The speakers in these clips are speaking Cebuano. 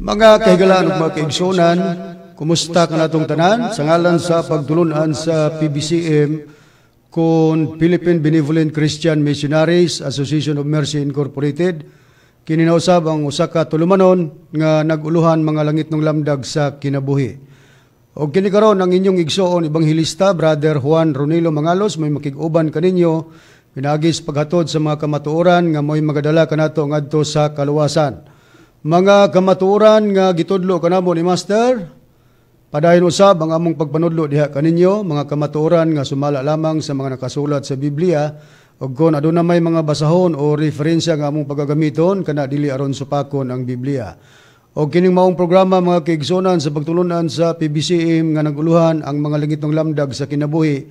Mga kahigalaan ug mga kaigsunan, kumusta kanatong tanan? Sa ngalan sa pagtulunan sa PBCM kon Philippine Benevolent Christian Missionaries Association of Mercy Incorporated, kini na usab ang usa ka tulumanon nga nag-uluhan mga langitnong lamdag sa kinabuhi. Og kini karon ang inyong igsoon ebanghelista, Brother Juan Ronilo Mangalos, may makig-uban kaninyo pinaagi sa paghatod sa mga kamatuoran nga mo'y magadala kanato ngadto sa kaluwasan. Mga kamatuoran nga gitudlo kanamo ni Master, padayon usab ang among pagpanudlo diha kaninyo, mga kamatuoran nga sumala lamang sa mga nakasulat sa Biblia, ug kon aduna may mga basahon o referensya nga among pagagamiton, kana dili aron supakon ang Biblia. Og kining maong programa, mga kaigsunan, sa pagtulunan sa PBCM nga naguluhan ang mga langitnong lamdag sa kinabuhi,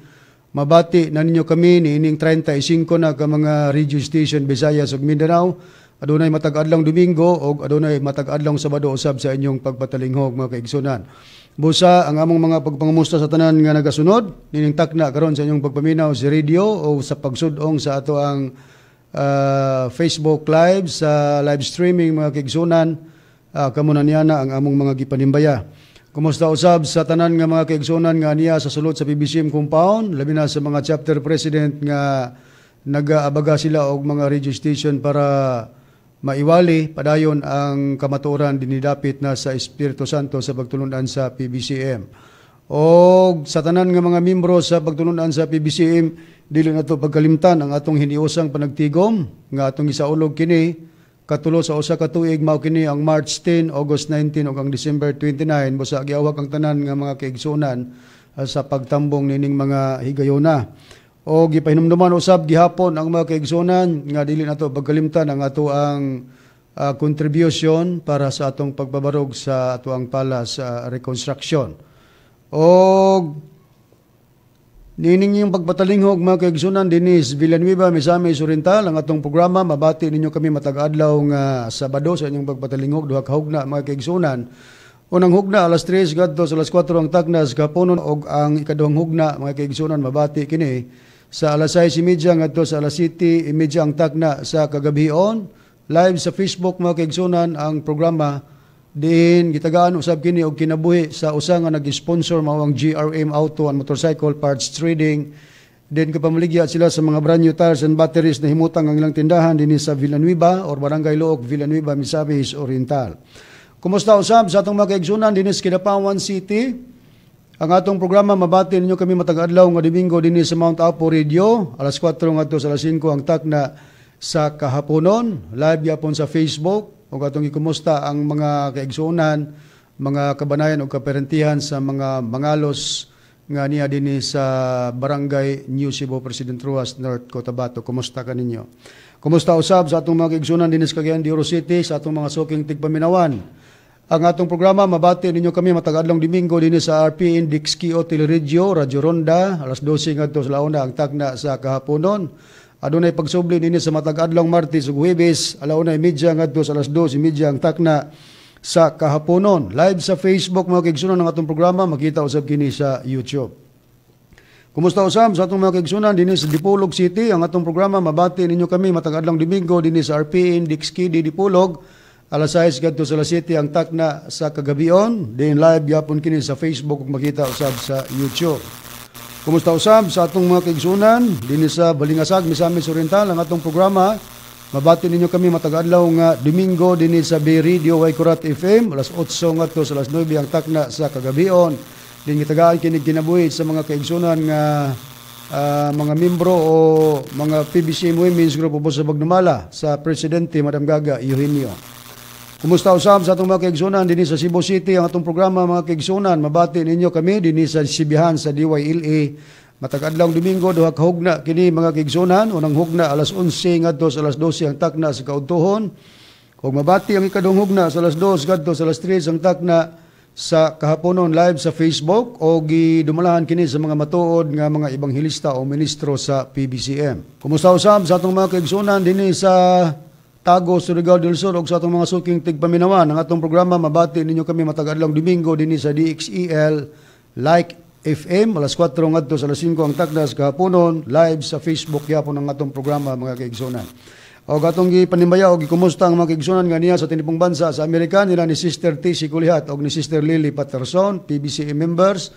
mabati na ninyo kami niining 35 na ka mga radio station Visayas ug Mindanao. Adunay matag adlong Domingo og adunay matag adlong Sabado usab sa inyong pagpatalinghog, mga kaigsunan. Busa ang among mga pagpangamusta sa tanan nga nagasunod nining takna karon sa inyong pagpaminaw sa radio o sa pagsudong sa ato ang Facebook Live, sa live streaming, mga kaigsunan, kamo na niya na ang among mga gipanimbaya. Kumusta usab sa tanan nga mga kaigsunan nga niya sa sulod sa PBCM compound, labi na sa mga chapter president nga nagaabaga sila og mga radio station para maiwali padayon ang kamatuoran dinidapit na sa Espiritu Santo sa pagtulunan sa PBCM. Og sa tanan nga mga membro sa pagtulunan sa PBCM, dili nato pagkalimtan ang atong hiniusang panagtigom nga atong gisaulog kini katulo sa usa ka tuig. Mao kini ang March 10, August 19 ug ang December 29. Busa giawhag ang tanan nga mga kaigsunan sa pagtambong nining mga higayona. O gipahinumduman usab gihapon ang mga kaigsunan nga dili nato pagkalimtan ang ato ang contribution para sa atong pagbabarog sa ato ang palace sa reconstruction. Og nining yung pagpatalinghog, mga kaigsunan, dinhi sa Villanueva, Misamis Oriental, ang atong programa, mabati ninyo kami matag adlaw nga Sabado sa inyong pagpatalinghog, duha ka hugna, mga kaigsunan. Unang hugna alas 3 ngadto sa alas 4 ang takna sa kahaponon, og ang ikaduhang hugna, mga kaigsunan, mabati kini sa alas 6:30 ngadto sa alas 7:30 ang takna sa kagabhion. Live sa Facebook, mga kaigsunan, ang programa diin gitagaan usab kini og kinabuhi sa usa nga nag-sponsor, mao ang GRM Auto and Motorcycle Parts Trading. Din kapamaligya sila sa mga brand new tires and batteries na himutang ang ilang tindahan dinhi sa Villanueva or Barangay Looc, Villanueva, Misamis Oriental. Kumusta usab sa atong mga kaigsunan dinhi sa Kidapawan City? Ang atong programa, mabati ninyo kami matag adlaw nga Domingo dinhi sa Mount Apo Radio, alas 4 ngadto sa alas 5 ang takna sa kahaponon, live gyapon sa Facebook, ug atong gikumusta ang mga kaigsuonan, mga kabanayan ug kaparentihan sa mga Mangalos nga niya dinhi sa Barangay New Cebu, President Roxas, North Cotabato. Kumusta kaninyo? Kumusta usab sa atong mga kaigsuonan dinhi sa Cagayan de Oro City, sa atong mga suking tigpaminawan? Ang atong programa, mabati ninyo kami matag adlong Domingo dinhi sa RPN Dixkio Teleradyo, Radyo Ronda, alas 12 ngadto sa launa ang takna sa kahaponon. Adunay pagsubli dinhi sa matag adlong Martes ug Huwebes, 1:30 ngadto sa alas 2:30 ang takna sa kahaponon. Live sa Facebook, mga kaigsunan, ang atong programa, makita usab kini sa YouTube. Kumusta usab sa atong mga kaigsunan dinhi sa Dipolog City? Ang atong programa, mabati ninyo kami matag adlong Domingo dinhi sa RPN Dixkidi Dipolog, alas 6 ngadto sa alas 7 ang takna sa kagabion. Din live gyapon kini sa Facebook ug makita usab sa YouTube. Kumusta usab sa atong mga kaigsunan dinhi sa Balingasag, Misamis Oriental? Ang atong programa, mabati ninyo kami matag adlaw nga Domingo dinhi sa Bay Radio Waikurat FM, alas 8 ngadto sa alas 9 ang takna sa kagabion. Din gitagaan kini kinabuhi sa mga kaigsunan nga mga membro o mga PBC Women's Group ubos sa Bagnumala sa Presidente Madam Gaga Eugenio. Kumusta usab sa atong mga kaigsunan dinhi sa Cebu City? Ang atong programa, mga kaigsunan, mabati ninyo kami dinhi sa Sibihan sa DYLA. Matag adlaw Domingo, duha ka hugna kini, mga kaigsunan. Unang hugna alas 11 ngadto sa alas 12 ang takna sa kaudtuhon. Ug mabati ang ikaduhang hugna sa alas 2 ngadto sa alas 3 ang takna sa kahaponon, live sa Facebook o gidumalahan kini sa mga matuod nga mga ebanghelista o ministro sa PBCM. Kumusta usab sa atong mga kaigsunan dinhi sa Tago, Surigao del Sur ug sa atong mga suking tigpaminawan? Ang atong programa, mabati ninyo kami matag adlong Domingo dinhi sa DXEL Like FM, alas 4 ngadto sa alas 5 ang takna sa kahaponon, live sa Facebook yapon ang atong programa, mga kaigsunan. O atong gipanimbaya og gikumusta ang mga kaigsunan nga niya sa tinibong bansa sa Amerika nila ni Sister T.C. Kulihat og ni Sister Lily Patterson, PBCM members.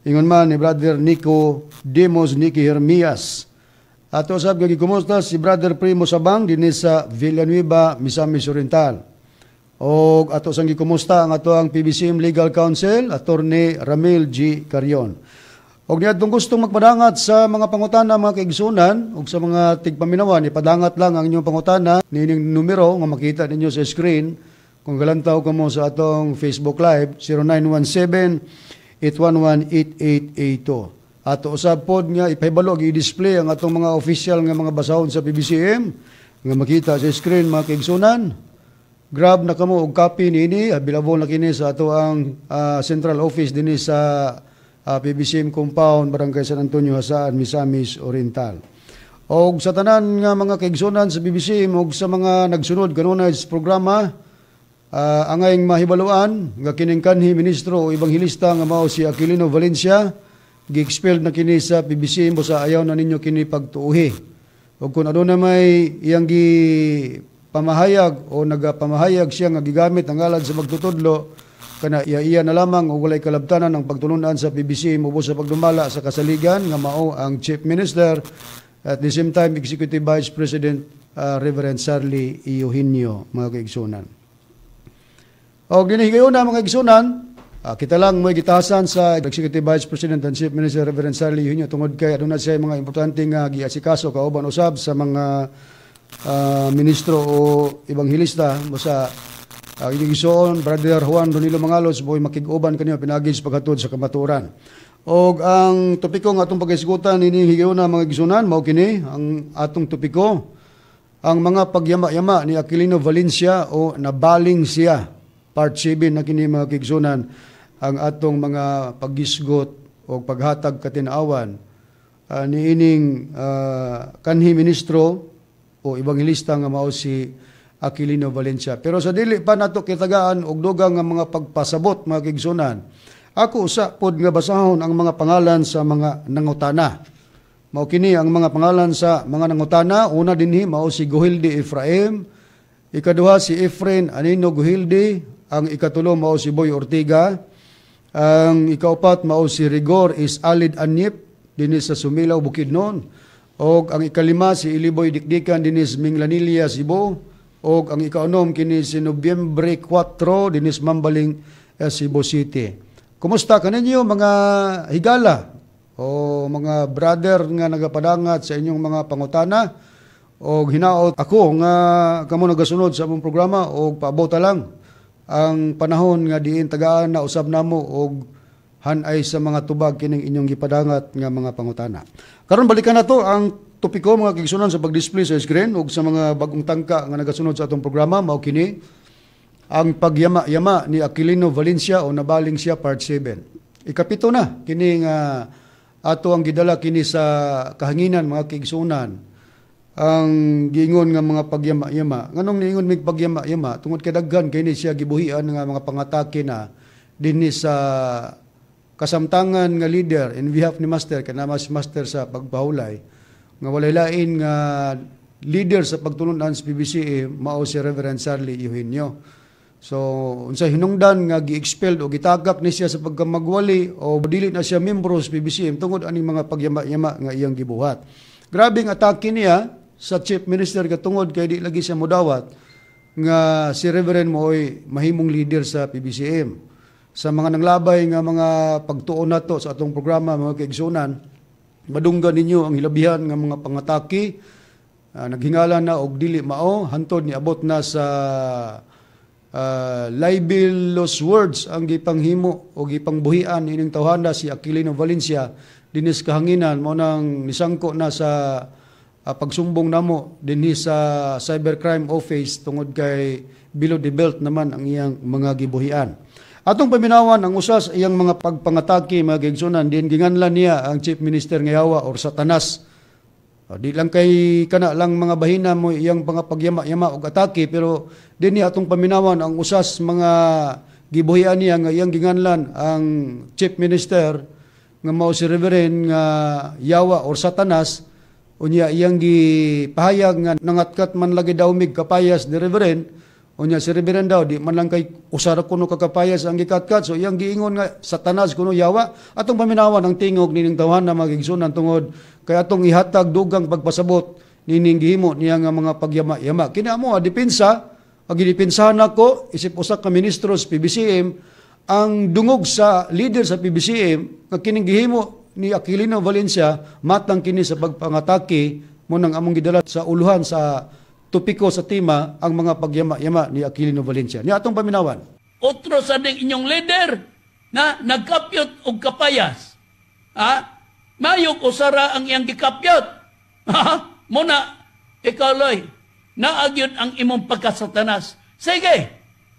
Ingon man ni Brother Nico Demos Nicky Hermias. Ato sab gikumusta si Brother Primo Sabang dinhi sa Villanueva, Misamis Oriental. Og ato sang gikumusta ang ato ang PBCM Legal Counsel, Attorney Ramil G. Carion. Og niadtong gustong magpadangat sa mga pangutana, mga kaigsunan, ug sa mga tigpaminawan, ipadangat lang ang inyong pangutana niining numero nga makita ninyo sa screen kung galantaw kamo sa atong Facebook Live, 0917 811 8882. Ato usab pod nga ipahibalo, i-display ang atong mga official nga mga basahon sa PBCM nga makita sa screen, mga kaigsunan. Grab na kamo og copy niini, available na kini sa ato ang central office dinhi sa PBCM compound, Barangay San Antonio, Jasaan, Misamis Oriental. Og sa tanan nga mga kaigsunan sa PBCM og sa mga nagsunod kanunay sa programa, angayng mahibaluan nga kining kanhi ministro o ebanghelista nga mao si Aquilino Valencia, gi-expelled na kini sa PBCM busa ayaw na ninyo kini pagtuuhi. Og kung aduna may iyang gi pamahayag o nagapamahayag siya nga gigamit ang ngalan sa magtutudlo, kana iya-iya na lamang ug walay kalabtanan ang pagtulunan sa PBCM ubos sa pagdumala sa kasaligan nga mao ang Chief Minister, at the same time Executive Vice President Reverend Sarli Eugenio, mga kaigsunan. Og dinhi na, mga kaigsunan, kita lang mo'y gitasan sa Executive Vice President and Chief Minister Reverend Sarli Eugenio tungod kay aduna siya mga importante nga giasikaso kauban usab sa mga ministro o ebanghelista. Basta inyong igsoon, Brother Juan Ronilo Mangalos, mo'y makig-uban kanyo pinaagi sa paghatod sa kamatuoran. Og ang topiko nga atong paghisgutan ini higayuna, mga igsunan, mao kini ang atong topiko: ang mga pagyama-yama ni Aquilino Valencia o nabaling siya. Part 7 na kini, mga kaigsunan, ang atong mga paggisgot o paghatag katinawan niining kanhi ministro o ebanghelista nga mao si Aquilino Valencia. Pero sa dili pa nato kitagaan og dugang nga mga pagpasabot, mga kaigsunan, ako usa pod nga basahon ang mga pangalan sa mga nangutana. Mao kini ang mga pangalan sa mga nangutana. Una dinhi mao si Guhilde Efraim, ikaduha si Efren Anino Guhilde, ang ikatulo mao si Boy Ortiga, ang ikaupat mao si Rigor is Alid Anyip dinhi sa Sumilaw, Bukidnon, og ang ikalima si Iliboy Dikdikan dinhi sa Minglanilla, Cebu, og ang ikaunom kini si Nobyembre 4 dinhi sa Mambaling, Cebu City. Kumusta kaninyo, mga higala o mga brother nga nagapadangat sa inyong mga pangutana, og hinaot ako nga kamo nagasunod sa among programa og paabota lang ang panahon nga diin tagaan na usab namo og hanay sa mga tubag kining inyong gipadangat nga mga pangutana. Karon, balikan nato ang topiko, mga kaigsunan, sa pag-display sa screen, ug sa mga bagong tangka nga nagasunod sa atong programa, mao kini ang pagyama-yama ni Aquilino Valencia o nabaling siya, part 7. Ikapito na kini nga ato ang gidala kini sa kahanginan, mga kaigsunan, ang giingon nga mga pagyama-yama. Nganong niingon mig pagyama-yama? Tungod kay daghan kini siya gibuhian nga mga pangatake na dinhi sa kasamtangan nga leader in behalf ni Master, kay mas master sa pagpahulay nga walay lain nga leader sa pagtulunan sa PBCM, mao si Reverend Sarli Eugenio. So unsa hinungdan nga gi-expelled o gitagak ni siya sa pagkamagwali o dili na siya membro sa PBCM tungod aning mga pagyama-yama nga iyang gibuhat. Grabe ang atake niya sa Chief Minister katungod kay di lagi siya modawat nga si Reverend mooy mahimong leader sa PBCM. Sa mga nanglabay nga mga pagtuon nato sa atong programa, mga kaigsunan, madunggan ninyo ang hilabihan nga mga pangatake, naghingala na og dili mao hantod niabot na sa libelous words ang gipanghimo o gipangbuhian ining tawhana si Aquilino Valencia dinis kahanginan, mao nang nisangko na sa pagsumbong namo dinhi sa Cybercrime Office tungod kay below the belt naman ang iyang mga gibuhian. Atong paminawan ang usas iyang mga pagpangatake, mga kaigsunan, din ginganlan niya ang Chief Minister nga yawa or Satanas. Di lang kay kana lang mga bahina mo iyang mga pagyama-yama og atake, pero dinhi atong paminawan ang usas mga gibuhian niya nga iyang ginganlan ang Chief Minister nga mao si Reverend nga yawa or Satanas. Unya iyang gipahayag nga nangatkat man lagi daw mig kapayas ni Reverend. Unya si Reverend daw di man lang kay usara kuno kakapayas ang gikatkat, so iyang giingon nga Satanas kuno, yawa. Atong paminawan ang tingog nining tawhan na mga igsunan tungod kay atong ihatag dugang pagpasabot nining gihimo niya nga mga pagyama-yama. Kini amo depensa, ang gidepensahan nako isip usa ka ministro sa PBCM ang dungog sa leader sa PBCM nga kining gihimo ni Aquilino Valencia matang kini sa pagpangatake mo nang among gidala sa uluhan sa topiko sa tema ang mga pagyama-yama ni Aquilino Valencia. Ni atong paminawan. Otro sa ding inyong leader na nagkapyot og kapayas. Ha? Mayok usara ang iyang gikapyot. Ha? Muna, ikaw Loy, naagyod ang imong pagkasatanas. Sige,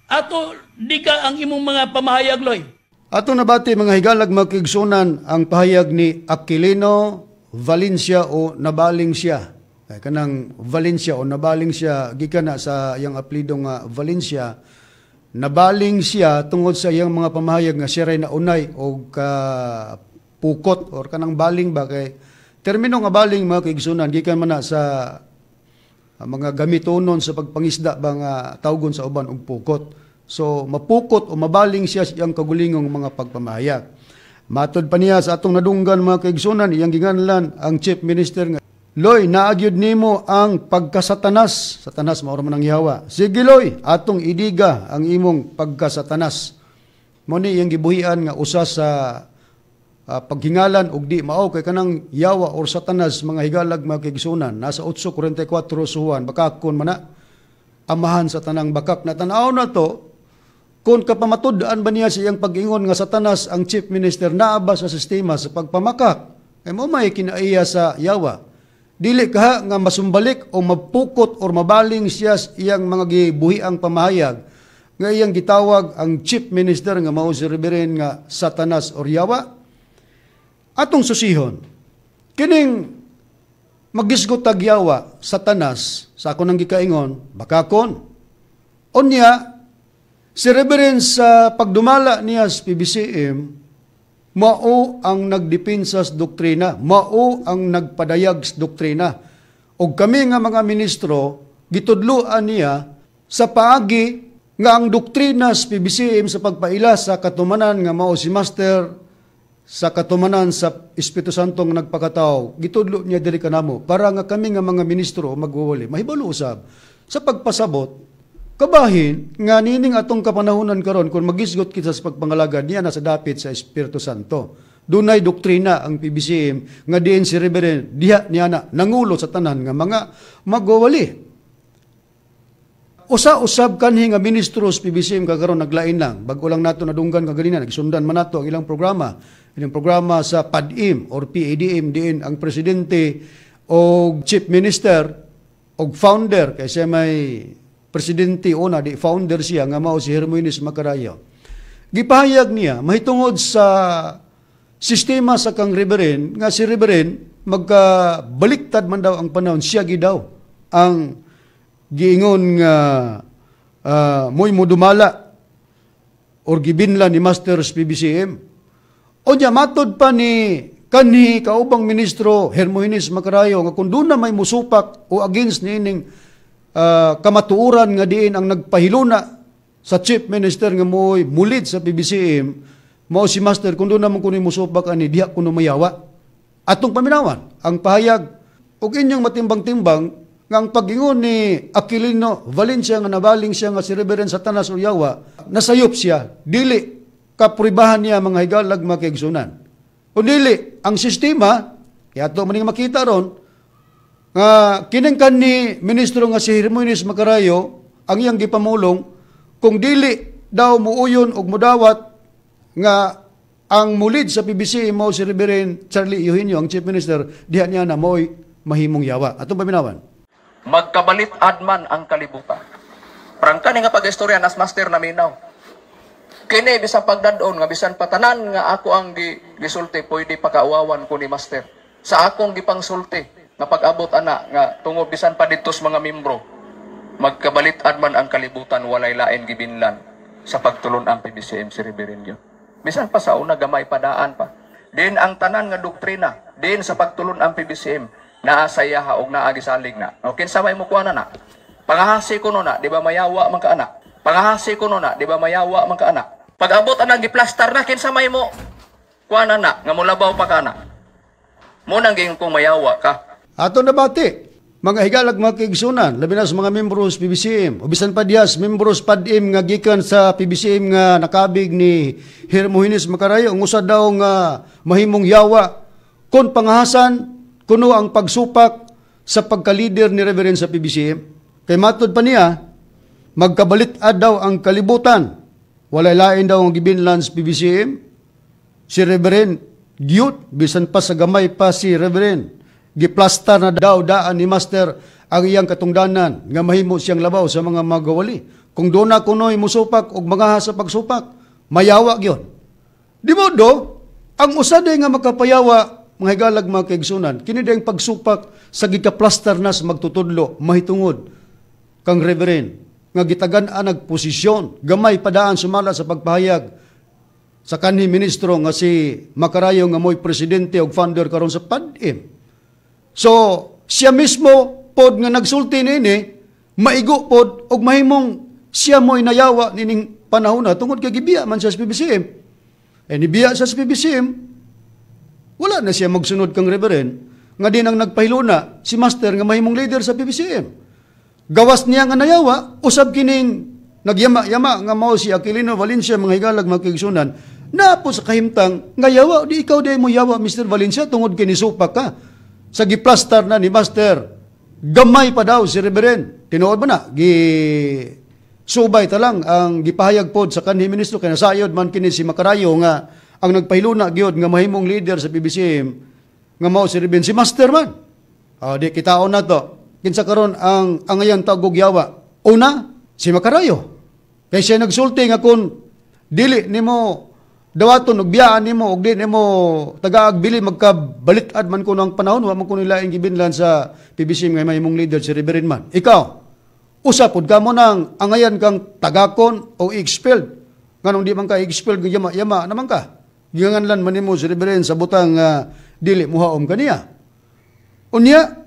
ato diga ang imong mga pamahayag, Loy. Ato nabati, mga higalag makigsunan, ang pahayag ni Aquilino Valencia o nabaling siya. Ay, kanang Valencia o nabaling siya gikan na sa iyang apelyido nga Valencia. Nabaling siya tungod sa iyang mga pamahayag nga siya ray naunay og ka pukot or kanang baling ba, kay termino nga baling, mga kaigsunan, gikan man na sa mga gamitonon sa pagpangisda ba nga tawgon sa uban og pukot. So mapukot o mabaling siya sa iyang kagulingong mga pagpamahayag. Matod pa niya sa atong nadunggan, mga kaigsunan, iyang ginganlan ang chief minister nga, "Loy, naagyod nimo ang pagkasatanas." Satanas mao man ang yawa. "Sige Loy, atong idiga ang imong pagkasatanas." Mo ni iyang gibuhian nga usa sa paghingalan og di mao, kay kanang yawa or Satanas, mga higalag mga kaigsunan, nasa 8:44 suwan bakakon man na, amahan sa tanang bakak. Na tan-aw na to kung kapamatud-an ba niya sa iyang pag-ingon nga Satanas ang chief minister, naa ba sa sistema sa pagpamakak ay mo may kinaiya sa yawa. Dili kaha nga masumbalik o mapukot or mabaling siya sa iyang mga gibuhiang pamahayag nga iyang gitawag ang chief minister nga mao si Reverend nga Satanas or yawa. Atong susihon kining magisgot tag yawa, Satanas, sa ako nang gikaingon bakakon. Unya si Reverend sa pagdumala niya sa PBCM, mao ang nagdepensa sa doktrina, mao ang nagpadayag sa doktrina. Og kami nga mga ministro, gitudloan niya sa paagi nga ang doktrina sa PBCM sa pagpaila sa katumanan nga mao si Master sa katumanan sa Espiritu Santo nga nagpakatao, gitudlo niya diri kanamo para nga kami nga mga ministro magwawali mahibalo usab sa pagpasabot kabahin nga nining atong kapanahonan karon kung magisgot kita sa pagpangalagad niya na sa dapit sa Espiritu Santo. Dunay doktrina ang PBCM nga diin si Reverend diha niya na nangulo sa tanan nga mga magwawali. Usa-usab kanhi nga ministro sa PBCM kakaron naglain lang. Bag-o lang nato nadunggan kaganina, nagsundan man nato ang ilang programa. Ilang programa sa PADIM or PADM diin ang presidente o chief minister o founder, kay siya may presidente una, di founder siya nga mao si Hermoines Macarayo. Gipahayag niya mahitungod sa sistema sa kang Reverend nga si Reverend magkabaliktad man daw ang panahon, siya gidaw ang giingon nga mo'y mudumala or gibinla ni Masters PBCM. O niya matod pa ni kanhi kaubang ministro Hermogenes Macarayo nga kung doon na may musupak o against niining kamatuoran nga diin ang nagpahiluna sa chief minister nga mo'y mulid sa PBCM mao si Master, kung doon naman kuno musupak ani diha kuno mayawa. Atong paminawan ang pahayag ug inyong matimbang-timbang nga ang pag-ingon ni Aquilino Valencia nga nabaling siya nga si Reverend Satanas Uryawa, nasayop siya, dili kapribahan niya, mga higalag mga. O dili ang sistema, kaya ato maning makita ron nga kinengkan ni ministro nga si Hermogenes Macarayo ang iyang gipamulong kung dili daw muuyon og mudawat nga ang mulid sa PBC mao si Reverend Charlie Eugenio, ang chief minister, diha niya na mo'y mahimong yawa. Atong paminawan. Magkabalit adman ang kalibutan. Prangka ni nga pag-istorya nas master na minaw. Kini bisan pagdadon nga bisan patanan nga ako ang gisulti pwede pakauwawan ko ni master. Sa akong gipangsulti nga pag-abot ana nga tungod bisan pa didto sa mga membro, magkabalit adman ang kalibutan, walay lain gibinlan sa pagtulon ang PBCM si Reverendo. Bisan pa sa una gamay padaan pa. Din ang tanan nga doktrina, din sa pagtulon ang PBCM, Naa sa iyaha og naa gisalig na. O kinsa may mukuha na na? Pangahasi kuno na, di ba mayawa man ka ana? Pangahasi kuno na, di ba mayawa man ka ana? Pag abot anang giplastar na, kinsa may mo kuha na na nga molabaw pa ka ana? Mo nang giingon kong mayawa ka. Ato nabati, mga higalag, mga kaigsunan, labi na sa mga membros PBCM, o bisan pa diyas, membros PADM nga gikan sa PBCM nga nakabig ni Hermogenes Macarayo, ang usa daw nga mahimong yawa kon pangahasan kuno ang pagsupak sa pagkalider ni Reverend sa PBCM. Kay matod pa niya, magkabalit-ad daw ang kalibutan. Walay lain daw ang gibinlan sa PBCM. Si Reverend gyud, bisan pa sa gamay pa si Reverend, giplastar na daw daan ni Master ang iyang katungdanan nga mahimo siyang labaw sa mga magawali. Kung doon na kuno'y musupak og mga sa pagsupak, mayawa gyud. Di mo do, ang usa nga makapayawa, mga higalag, mga kaigsunan, kini ang pagsupak sa gikaplastar na sa magtutudlo mahitungod kang Reverend nga gitagan-an nagposisyon gamay padaan sumala sa pagpahayag sa kanhi ministro nga si Macarayo nga mo'y presidente og founder karon sa PADM. So, siya mismo pod nga nagsulti niini, maigo pod og mahimong siya mo'y nayawa nining panahon na tungod kay gibiya man siya sa PBCM. Eh nibiya siya sa PBCM, wala na siya magsunod kang Reverend nga din ang nagpahiluna si Master nga mahimong leader sa PBCM. Gawas niya nga nayawa, usab kining nagyama-yama nga mao si Aquilino Valencia, mga higalag, mga kaigsunan, na po sa kahimtang nga yawa, di ikaw di mo yawa, Mr. Valencia, tungod kini supak ka sa giplastar na ni Master. Gamay pa daw si Reverend. Tinuod ba na? Gi subay ta lang ang gipahayag pod sa kanhi ministro kay nasayod man kini si Macarayo nga ang nagpahiluna gyud nga mahimong leader sa PBCM nga mao si Reverend si Master man. Ah, di kitaon na to. Kinsa karon ang angayan tagog yawa? Una, si Macarayo. Kay siya nagsulti nga kung dili nimo dawaton og biyaan nimo og di nimo tagaag bili, magkabalit-ad man kuno ang panahon, wa man kuno laing gibinlan sa PBCM nga mahimong leader si Reverend man. Ikaw, usa pud kamo nang angayan kang tagakon o expelled. Nganong di man ka expelled, yama yama naman ka? Gianganlan man nimo si Reverend sa butang dili muhaom kaniya. Unya,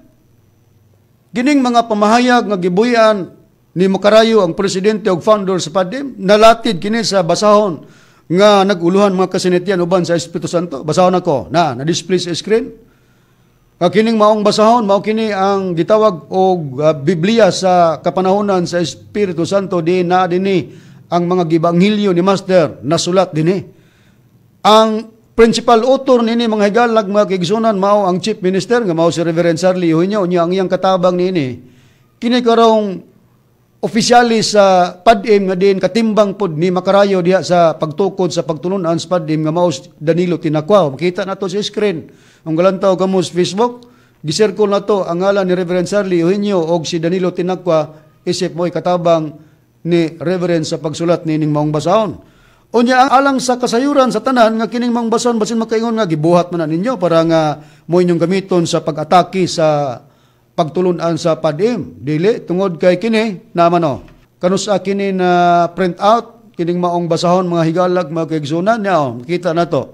kining mga pamahayag nga gibuyan ni Macarayo, ang presidente og founder sa PADM, nalatid kini sa basahon nga nag-uluhan mga kasinatian uban sa Espiritu Santo. Basahon ako na na-display sa screen. Nga kining maong basahon, mao kini ang gitawag og Biblia sa kapanahonan sa Espiritu Santo, di na dinhi ang mga gibanghilyo ni Master nasulat dinhi. Ang principal author nini, mga higalag, mga kaigsunan, mao ang chief minister nga mao si Reverend Charlie Eugenio. Unya ang iyang katabang niini kini karong opisyalis sa PADM nga din katimbang pod ni Macarayo diha sa pagtukod sa pagtulunan sa PADM nga mao si Danilo Tinakwa. Makita na to sa screen. Ang galantaw kamo sa Facebook, gisirkol na to ang ngalan ni Reverend Charlie Eugenio og si Danilo Tinakwa isip mo'y katabang ni Reverend sa pagsulat nining maong basahon. Unya, alang sa kasayuran sa tanan nga kining maong basahon basin makaingon nga gibuhat man na ninyo para nga mo inyong gamiton sa pag-atake sa pagtulunan sa PADM. Dili, tungod kay kini naman o. Kanus-a kini na print out kining maong basahon, mga higalag, mga kaigsunan niya o, kita na to.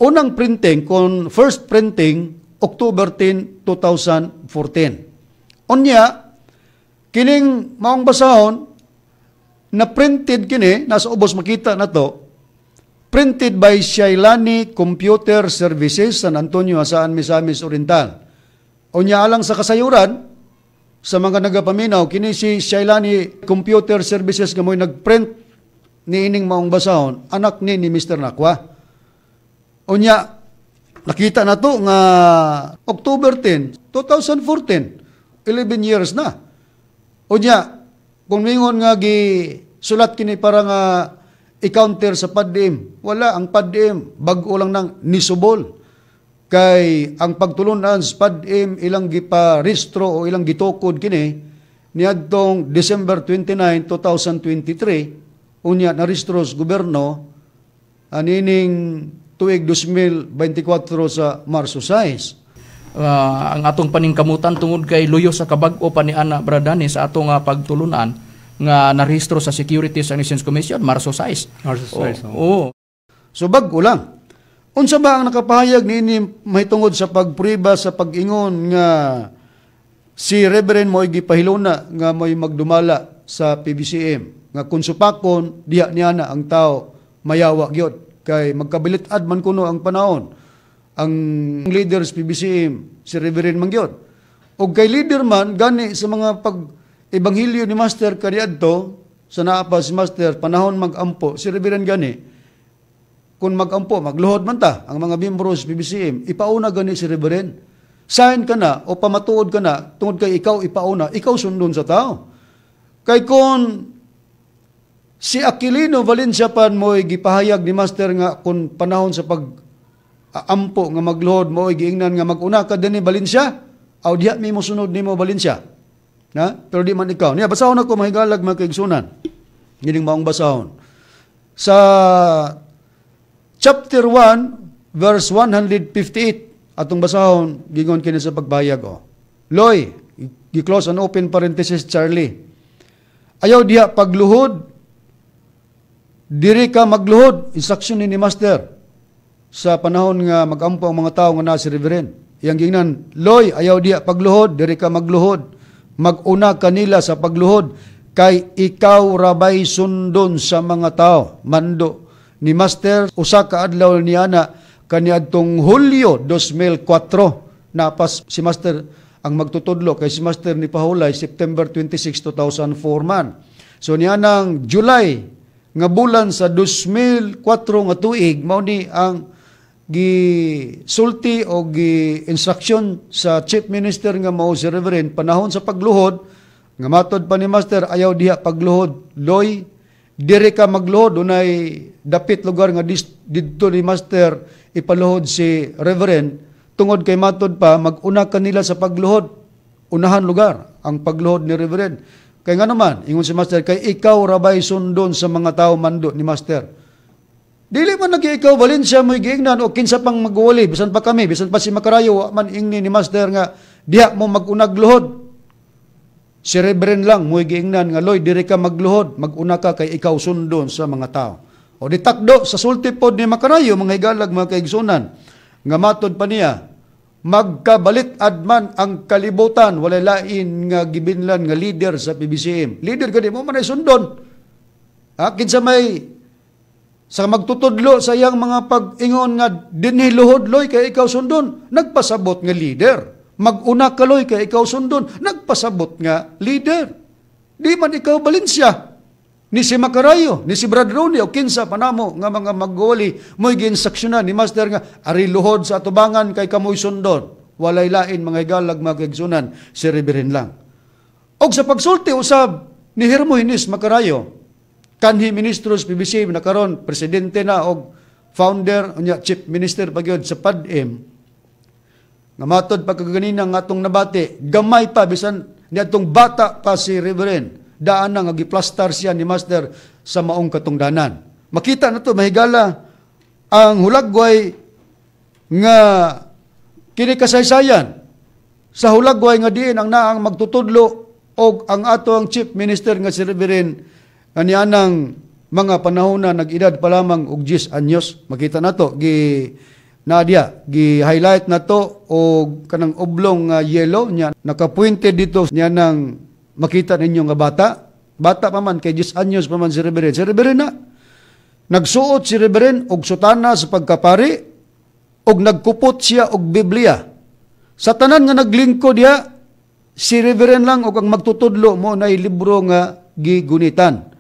Unang printing kon first printing October 10, 2014. Unya kining maong basahon na printed kini nasa ubos, makita na to, printed by Shailani Computer Services, San Antonio, Jasaan, Misamis Oriental. Unya alang sa kasayuran sa mga nagapaminaw, kini si Shailani Computer Services nga mo'y nagprint niining maong basahon, anak ni Mr. Nakwa. Unya nakita na to nga October 10, 2014, 11 years na. Unya kung mingon nga gi sulat kini para nga i-counter sa PADM, wala. Ang PADM bag-o lang nang nisubol kay ang pagtulunan sa PADM ilang giparehistro o ilang gitukod kini niadtong December 29, 2023. Unya narehistro sa gobyerno anining tuig 2024 sa Marso 6. Ang atong paningkamutan tungod kay luyo sa kabag-o pa ni ana, Bradani, sa atong pagtulunan nga narehistro sa Securities and Exchange Commission Marso 6. Marso 6, Oo. Oo. So bag-o lang. Unsa ba ang nakapahayag niini mahitungod sa pagprueba sa pag-ingon nga si Reverend mo'y gipahiluna nga mo'y magdumala sa PBCM nga kung supakon diha niya na ang tao mayawa gyud kay magkabilit-ad man kuno ang panahon ang leader sa PBCM si Reverend man gyud og kay leader man gani sa mga pag ebanghelyo ni Master kaniadto sa naa pa si Master panahon magampo si Reverend gani kung magampo, magluhod man ta ang mga miyembro sa PBCM, ipauna gani si Reverend. Sign ka na o pamatuod ka na tungod kay ikaw ipauna, ikaw sundon sa tao. Kay kung si Aquilino Valencia pan mo'y gipahayag ni Master nga kung panahon sa pag ampo nga magluhod mo'y giingnan nga maguna ka dinhi Valencia, aw diha mi mosunod nimo Valencia. Na? Pero di man ikaw. Niya basahon ako mahigalag mga kaigsunan. Gining maong basahon. Sa chapter 1, verse 158, atong basahon, gingon kini sa pagbayag. Oh. Loy, gi-close and open parenthesis, Charlie. Ayaw diha pagluhod, diri ka magluhod, instruction ni Master. Sa panahon nga magampo ang mga tao nga naa si Reverend. Iyang gingnan, Loy, ayaw diha pagluhod, diri ka magluhod. Maguna kanila sa pagluhod, kay ikaw rabay sundon sa mga tao. Mando ni Master usa ka adlaw niana kaniadtong Hulyo 2004 napas si Master ang magtutudlo kay si Master ni pahulay September 26, 2004 man. So nianang July nga bulan sa 2004 nga tuig mao ni ang gisulti o gi-instruction sa Chief Minister nga mao si Reverend panahon sa pagluhod nga matod pa ni Master ayaw diha pagluhod, Loy, diri ka magluhod. Dunay dapit lugar nga didto ni Master ipaluhod si Reverend tungod kay matod pa maguna kanila sa pagluhod, unahan lugar ang pagluhod ni Reverend kay nga naman ingon si Master kay ikaw rabay sundon sa mga tao, mando ni Master. Dili man lagi ikaw Valencia mo'y giingnan o kinsa pang magwali, bisan pa kami, bisan pa si Makarayo, wa man ingni ni Master nga diha mo magunag luhod. Si Reverend lang mo'y giingnan nga Loy, diri ka magluhod, maguna ka kay ikaw sundon sa mga tao. O ditakdo sa sulti pod ni Makarayo, mga higalag, mga kaigsunan, nga matod pa niya, magkabalit adman ang kalibutan, walay lain nga gibinlan nga leader sa PBCM. Leader gani mo man ay sundon. Ha, kinsa may sa magtutudlo sa iyang mga pag-ingon nga dinhi luhod Loy kay ikaw sundon, nagpasabot nga leader. Mag-una ka Loy kay ikaw sundon, nagpasabot nga leader. Di man ikaw Valencia, ni si Makarayo, ni si Brad Ronnie, o kinsa panamo nga mga magwali, mo'y giinstruksyonan ni Master nga ari luhod sa atubangan kay kamoy sundon. Walay lain mga higalag mga kaigsunan, si Reverend lang. Og sa pagsulti usab ni Hermogenes Makarayo, kanhi ministro sa PBCM na karon presidente na og founder unya chief minister pa gyud sa PADM, nga matod pa kaganina nga atong nabati, gamay pa bisan niadtong bata pa si Reverend, daan na nga giplastar siya ni Master sa maong katungdanan. Makita na to mahigala ang hulagway nga kini kasaysayan sa hulagway nga diin ang naang magtutudlo og ang ato ang chief minister nga si Reverend nga nianang mga panahon na nag-edad pa lamang og 10 anyos. Makita na to gi nadia gi-highlight na to og kanang oblong nga yellow nya nakapuente dito niya nang makita ninyo nga bata. Bata pa man kay 10 anyos pa man si Reverend. Si Reverend na nagsuot si Reverend og sutana sa pagkapari og nagkupot siya og Biblia. Sa tanan nga naglingkod diha, si Reverend lang og ang magtutudlo mo nay libro nga gigunitan.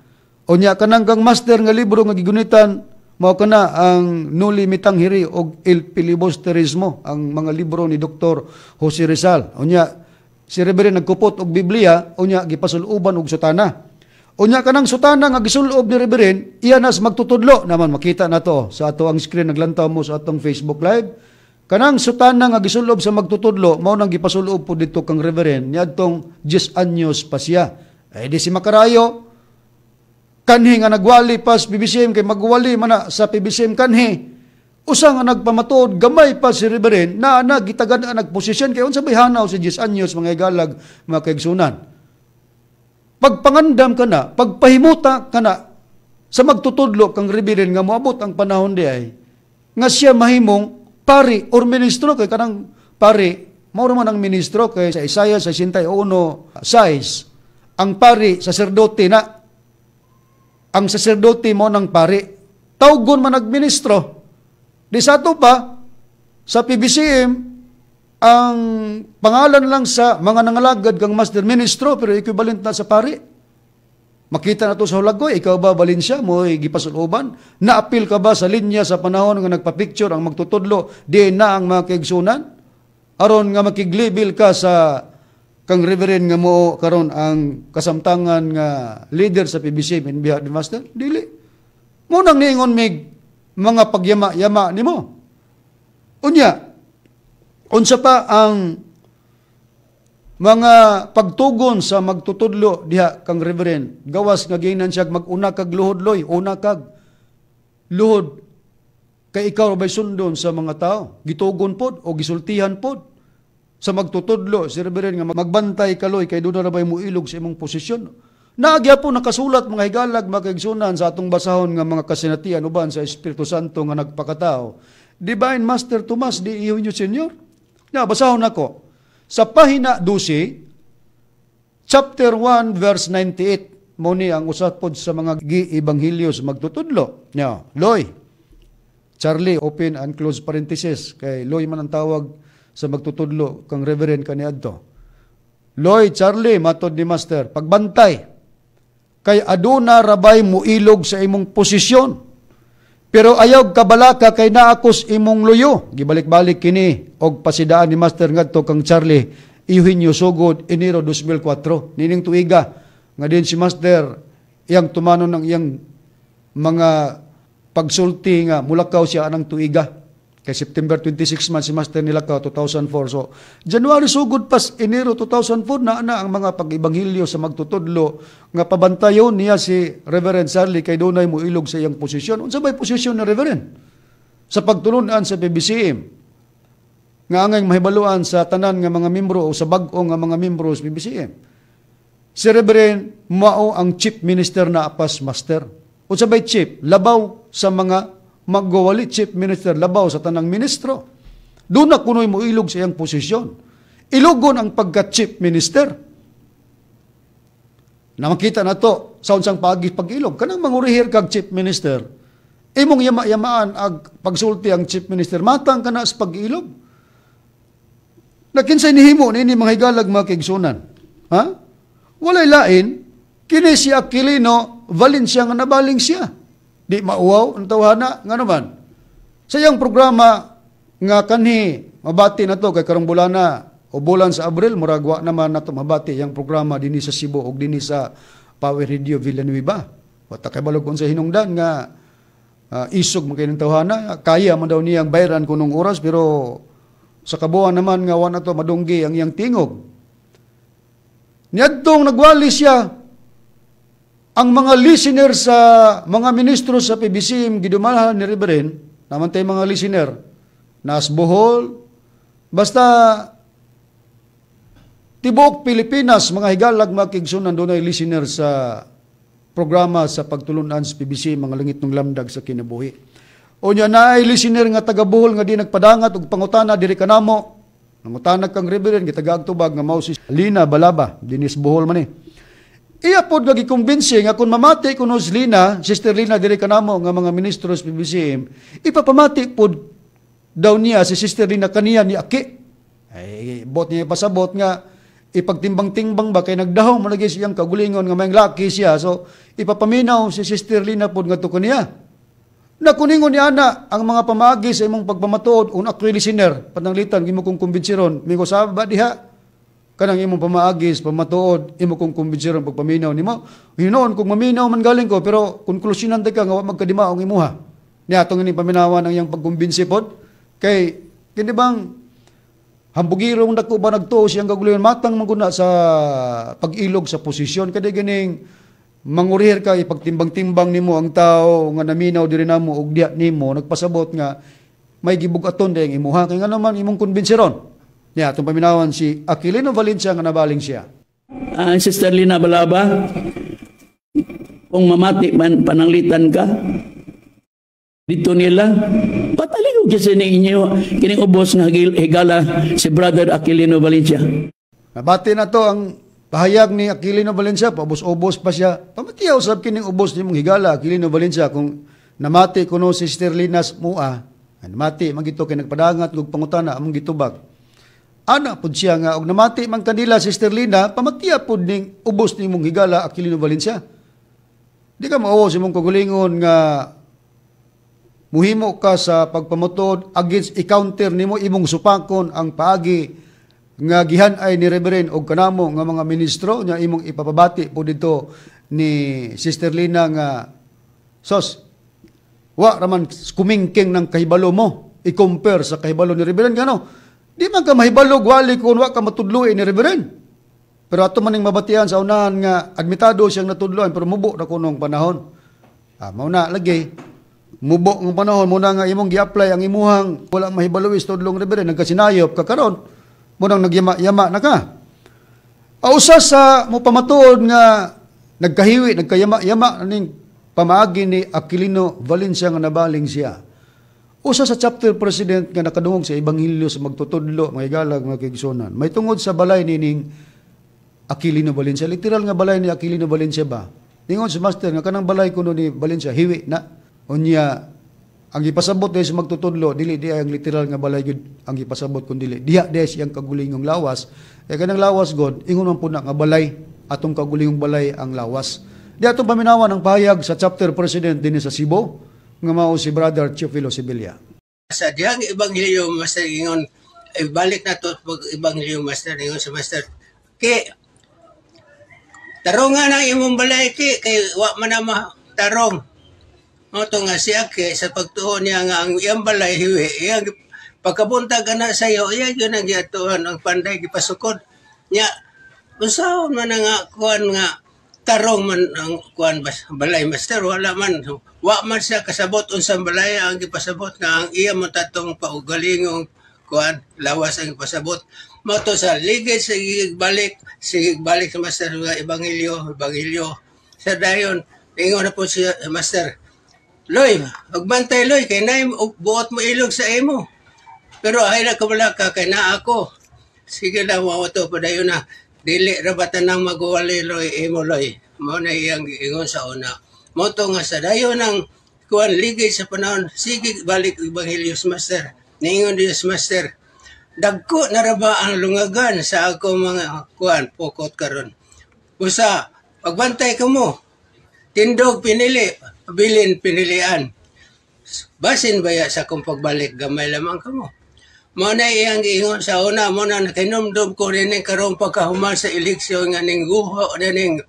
O nya kanang kang Master nga libro nga gigunitan mao kana ang Noli Me Tangere og El Filibusterismo, ang mga libro ni Dr. Jose Rizal. O nya si Reverend nagkupot og Biblia, unya gipasuluban og sutana. Unya kanang sutana nga gisulob ni Reverend, iya nas magtutudlo naman makita na to sa ato ang screen naglantaw mo sa atong Facebook Live. Kanang sutana nga gisulob sa magtutudlo mao nang gipasulob po dito kang Reverend niadtong 10 anyos pa siya. Ay di si Makarayo kanhi nga nagwali pa sa PBCM kay magwali man na sa PBCM kanhi. Usa nga nagpamatuod gamay pa si Reverend na nagitagan na nagposisyon kay unsa bay hanaw si 10 anyos mga higalag mga kaigsunan. Pagpangandam ka na, pagpahimuta ka na sa magtutudlo kang Reverend nga moabot ang panahon di ay Nga siya mahimong pari or ministro, kay kanang pari mao man ang ministro, kay sa Isaiah 61:6, ang pari saserdote na, ang saserdote mo ng pari, tawgon man nagministro. Di sa ato pa sa PBCM, ang pangalan lang sa mga nangalagad kang master, ministro, pero equivalent na sa pari. Makita na to sa Hulagoy. Ikaw ba, Valencia, mo gipasuloban? Naapil ka ba sa linya sa panahon nga nagpa-picture ang magtutudlo di na ang mga kaigsunan? Aron nga makiglibil ka sa kang reverend nga mo karon ang kasamtangan nga leader sa PBC in behalf ni Master? Dili. Mo nang niingon mig mga pagyama-yama nimo. Unya, unsa pa ang mga pagtugon sa magtutudlo diha kang reverend, gawas nga ginan siya mag-una kag luhod, loy, una kag luhod kay ikaw bay sundon sa mga tao. Gitugon pod o gisultihan pod sa magtutudlo si reverend nga magbantay ka, loy, kay doon na bay mo ilog sa imong posisyon. Naagya po nakasulat, mga higalag, mga sa atong basahon nga mga kasinatian uban sa Espiritu Santo nga nagpakatao, Divine Master Tomas D. Eugenio Senior. Na basahon nako sa pahina 12, chapter 1, verse 98, mo ni ang usap pod sa mga gi-ebanghelyo sa magtutudlo. Nya, Loy, Charlie, open and close parenthesis, kay Loy man ang tawag sa magtutudlo kang reverend kaniadto. Loy, Charlie, matod ni Master, pagbantay, kay aduna rabay muilog sa imong posisyon. Pero ayaw kabalaka kay naakos imong luyo. Gibalik-balik kini og pasidaan ni Master ngadto kang Charlie Eugenio sugod Enero 2004. Nining tuiga nga din si Master iyang tumanon ng iyang mga pagsulti nga mulakaw siya anang tuiga. Kay September 26 man si Master nilakaw 2004. So January sugod pas Enero 2004 na na ang mga pag-ebanghilyo sa magtutudlo nga pabantayon niya si Reverend Charlie kay dunay mo ilog sa iyang posisyon. Unsa bay posisyon ni Reverend? Sa pagtulunan sa PBCM nga angay mahibaluan sa tanan nga mga membro o sa bag-o nga mga membro sa PBCM. Si Reverend mao ang chief minister na apas master. Unsa bay chief? Labaw sa mga maggawali, chief minister, labaw sa tanang ministro. Doon na kunoy mo ilog sa iyang posisyon. Ilugon ang pagka-chief minister. Na makita na to sa unsang paagi pag-ilog. Kanang mangurihir kag chief minister, imong yama-yamaan ag pagsulti ang chief minister, matang ka na sa pag-ilog. Nakinsay nihimo nini, mga higalag, mga kaigsunan? Ha? Walay lain, kini si Aquilino Valencia nga nabaling siya. Di mauwaw ang tawhana, nga naman. Sa iyang programa nga kanhi, mabati na to kay karong bulana o bulan sa Abril, murag wa naman nato mabati yang programa dinhi sa Cebu og dinhi sa Power Radio Villanueva. Wa ta kay balog sa hinungdan nga isog man kay ng tawhana, kaya man daw niyang bayaran kunong oras, pero sa kabuan naman nga wa na to madunggi ang iyang tingog. Niadtong nagwali siya ang mga listener sa mga ministro sa PBCM gidumalhan ni Reverend, naman tayo mga listener, nas Bohol, basta tibuok Pilipinas, mga higalag, mga kaigsunan, dunay listener sa programa sa pagtulunan sa PBC, mga langit ng lamdag sa kinabuhi. O nya naay listener nga taga Bohol nga di nagpadangat og pangutana diri kanamo. Nangutana kang Reverend, gitagaag tubag nga mao si Lina Balaba, dinis Bohol man ni. Iya pod nga gikumbinsi nga kung mamati kuno si Lina, Sister Lina diri kanamo nga mga ministro sa PBCM, ipapamati pod daw niya si Sister Lina kaniya ni Aki. Ay, bot niya pasabot nga ipagtimbang-timbang ba kay nagdahom man lagi siyang kagulingon nga may laki siya. So ipapaminaw si Sister Lina pod ngadto kaniya. Nakuningon ni ana ang mga pamaagi sa imong pagpamatuod un ako'y listener pananglitan imo kong kumbinsiron mingo saba diha kanang imong pamaagi sa pamatuod imo kong kumbinsiron pagpaminaw nimo. Hinuon kung maminaw man galing ko, pero konklusyonan ka nga wa magkadimaong imuha. Niya atong ining paminawan ang iyang pagkumbinsi pod kay kini bang hambugirong dako ba nagtuo siyang kagulingon matang man sa pag-ilog sa posisyon kay ganing mangurihir ka ipagtimbang-timbang nimo ang tao nga naminaw diri namo og diha nimo nagpasabot nga may gibug-aton dayang imuha kay ngano man imong kumbinsiron. Niya atong paminawan si Aquilino Valencia nga nabaling siya. Sister Lina Balaba, kung mamati man pananglitan ka, Dito nila patalingog kasi ninyo kining ubos nga higala si Brother Aquilino Valencia. Nabati na to ang pahayag ni Aquilino Valencia, paubos-ubos pa siya. Pamatiyaw sab kining ubos nimong higala, Aquilino Valencia, kung namati kuno si Sister Linas Mua, namati man gito kay nagpadangat ug pangutana among gitubag. Ana pud siya nga og namati man kanila Sister Lina, pamatiya pud ning ubos nimong higala, Aquilino Valencia. Di ka mauwaw sa imong kaugalingon nga muhimo ka sa pagpamutod against i-counter nimo, imong supakon ang paagi nga gihan-ay ni Reverend og kanamo nga mga ministro nya imong ipapabati po dito ni Sister Lina nga sos wa raman kumingking ng kahibalo mo i-compare sa kahibalo ni Reverend. Ngano di man ka mahibalo wali kung wa ka matudloy ni Reverend? Pero ato maning mabatian sa unahan nga admitado siyang natudloan, pero mubo na kunong panahon. Mao na lagi mubo ng panahon mo na nga imong gi-apply ang imuhang wala mahibalo is tudlong Reverend, nagkasinayop ka karon mo nang nagyama-yama na ka. Usa sa mo pamatuod nga nagkahiwi, nagkayama-yama ning pamaagi ni Aquilino Valencia nga nabaling siya. Usa sa chapter president nga nakadungog sa ebanghelyo sa magtutudlo, mga igalag, mga kaigsunan. May tungod sa balay nining Aquilino Valencia, literal nga balay ni Aquilino Valencia ba? Ingon si Master nga kanang balay kuno ni Valencia hiwi na. Unya ang gipasabot dahil sa magtutudlo, dili di ang literal nga balay gyud ang gipasabot, kun dili diha diha siyang kagulingong lawas. Kay kanang lawas god, ingon man pud na nga balay, atong kagulingong balay ang lawas. Di atong paminawan ang pahayag sa chapter president dinhi sa Cebu nga mao si Brother Teofilo Sevilla. Sa dihang ebanghelyo, Master, ingon, ibalik na to pag ebanghelyo, Master, ingon sa Master ki, tarong nga nang imong balay ki, kay wa man na matarong. Mao to nga siya kay sa pagtuo niya nga ang iyang balay hiwi, iyang pagkabuntag ana sa iyo, iya gyud ang giatuan ang panday gipasukod nya. Unsaon man nga kuan nga tarong man ang kuan balay, Master? Wala man, wa man siya kasabot unsang balay ang gipasabot, nga ang iya mo tatong paugalingong kuan lawas ang gipasabot. Mao to sa ligid, sige balik, sige balik sa Master nga ebanghelyo, ebanghelyo sa dayon. Ingon na po siya, Master, "Loy, magbantay Loy, kay naay buot mo ilog sa imo. Pero ay na kamala ka, kay naa ako." Sige lang, mao to, padayon na. "Dili ra ba tanang maguwali Loy, imo Loy?" Mao na iyang giingon sa una. Mao to nga sa dayon ng kuan ligid sa panahon, sige balik ebanghelyo sa Master. Niingon diya sa Master, "Dagko na ra ba ang lungagan sa ako mga kuan pokot karon. Usa, pagbantay ka mo, tindog pinili, bilin pinilian. Basin baya sa akong pagbalik, gamay lamang kamo." Mao na iyang giingon sa una, mo na nakinumdum ko rin karon pagkahuman sa eleksyon nga ning guho ning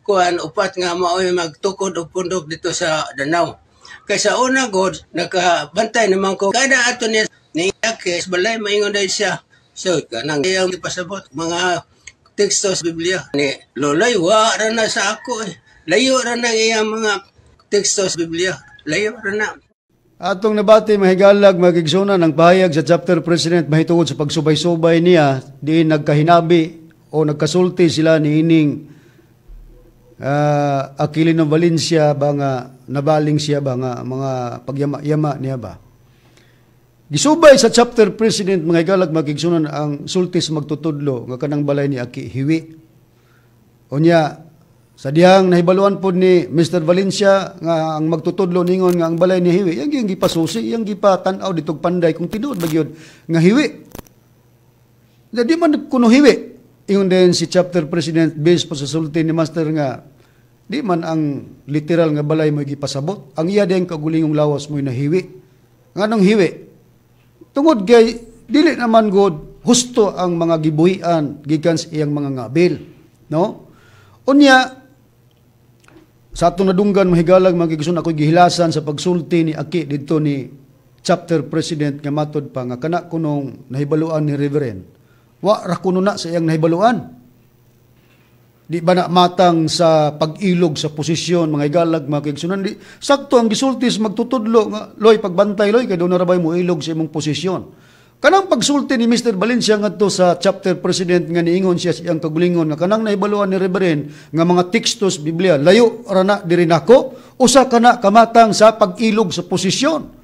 kuan upat nga maoy magtukod og pundok dito sa Danao. Kay sa una god nakabantay naman ko kada ato niya ni kay balay, maingon dahil siya. So kanang iyang ipasabot mga teksto sa Biblia ni Loloy, wa ra na sa ako eh. Layo ra na iyang mga teksto sa Biblia. Layo ra na. Atong nabati, mahigalag, magigsunan, ang pahayag sa chapter president mahitungod sa pagsubay-subay niya diin nagkahinabi o nagkasulti sila ni ining Aquilino Valencia ba nga nabaling siya ba nga mga pagyama-yama niya ba. Gisubay sa chapter president, mga higalag, magigsunan, ang sulti sa magtutudlo nga kanang balay ni Aki hiwi. Unya sa dihang nahibaluan po ni Mr. Valencia nga ang magtutudlo ningon nga ang balay ni hiwi, yang yung gipasusi, yang gipatan-aw ditog panday kung tinuod ba gyud nga hiwi. Di man kuno hiwi. Ingon din si chapter president based po sa sulti ni Master nga di man ang literal nga balay mo gipasabot. Ang iya din kagulingong lawas mo nahiwi. Nganong hiwi? Tungod kay dili naman god husto ang mga gibuhian gikan sa iyang mga ngabil, no? Unya sa atong nadunggan, mahigalag, magigison, ako'y gihilasan sa pagsulti ni Aki didto ni chapter president nga matod pa nga kana kunong nahibaluan ni Reverend, wa ra kuno na sa iyang nahibaluan. Di ba na matang sa pag-ilog sa posisyon, mga higalag, mga kaigsunan? Di sakto ang gisulti sa magtutudlo nga, "Loy, pagbantay Loy, kay doon na rabay mo ilog sa imong posisyon." Kanang pagsulti ni Mr. Valencia ngadto sa chapter president nga niingon siya sa iyang kagulingon nga kanang nahibaluan ni Reverend nga mga tekstos Biblia layo ra na diri nako. Usa ka na kamatang sa pag-ilog sa posisyon.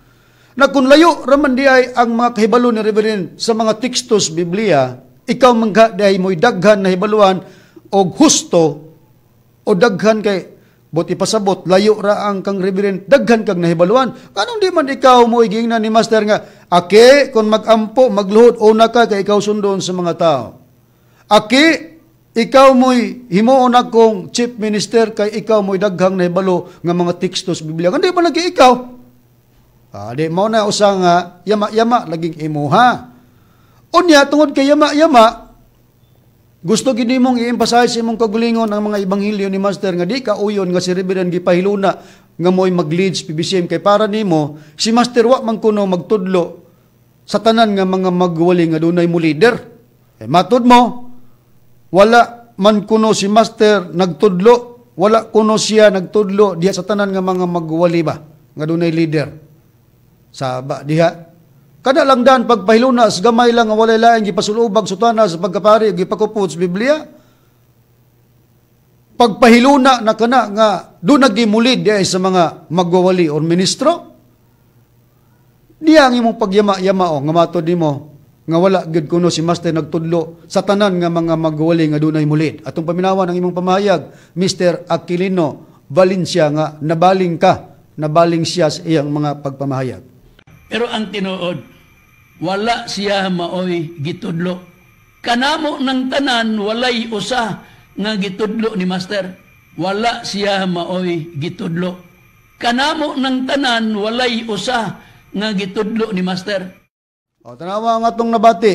Na kung layo raman di ay ang mga kahibalo ni Reverend sa mga tekstos Biblia, ikaw mangga di ay mo'y daghan na hibaluan og husto o daghan kay buot ipasabot, layo ra ang kang Reverend, daghan kag nahibaluan. Kanong di man ikaw mo igingnan ni Master nga, "Ake, kung magampo, magluhod, una ka kay ikaw sundon sa mga tao. Ake, ikaw mo'y himuon akong chief minister kay ikaw mo'y daghang nahibalo nga mga tekstos Biblia." Hindi man lagi ikaw. Ah, di mo na usa nga yama-yama laging imuha. Unya, tungod kay yama-yama, gusto gid nimong i-emphasize imong kagulingon ang mga ebanghelyo ni Master nga di ka uyon nga si Reverend gipahiluna nga mo'y mag-lead sa PBCM kay para nimo si Master wa man kuno magtudlo sa tanan nga mga magwali nga dunay mo leader. Eh, matud mo wala man kuno si Master nagtudlo, wala kuno siya nagtudlo diha sa tanan nga mga magwali ba nga dunay leader. Sa ba diha kada lang dan pagpahiluna sa gamay lang nga walay laing gipasulubag sutana sa pagkapari, gipakupot sa Biblia. Pagpahiluna na kana nga doon nagimulid diay sa mga magwawali or ministro. Diya ang imong pagyama-yama o nga matod nimo nga wala gyud kuno si Master nagtudlo sa tanan nga mga magwawali nga dunay mulid. Atong paminawan ang imong pamahayag, Mr. Aquilino Valencia, nga nabaling ka, nabaling siya sa iyang mga pagpamahayag. Pero ang tinuod, wala siya maoy gitudlo. Kanamo ng tanan, walay usa nga gitudlo ni Master. Wala siya maoy gitudlo. Kanamo ng tanan, walay usa nga gitudlo ni Master. O, tanawa ang atong nabati.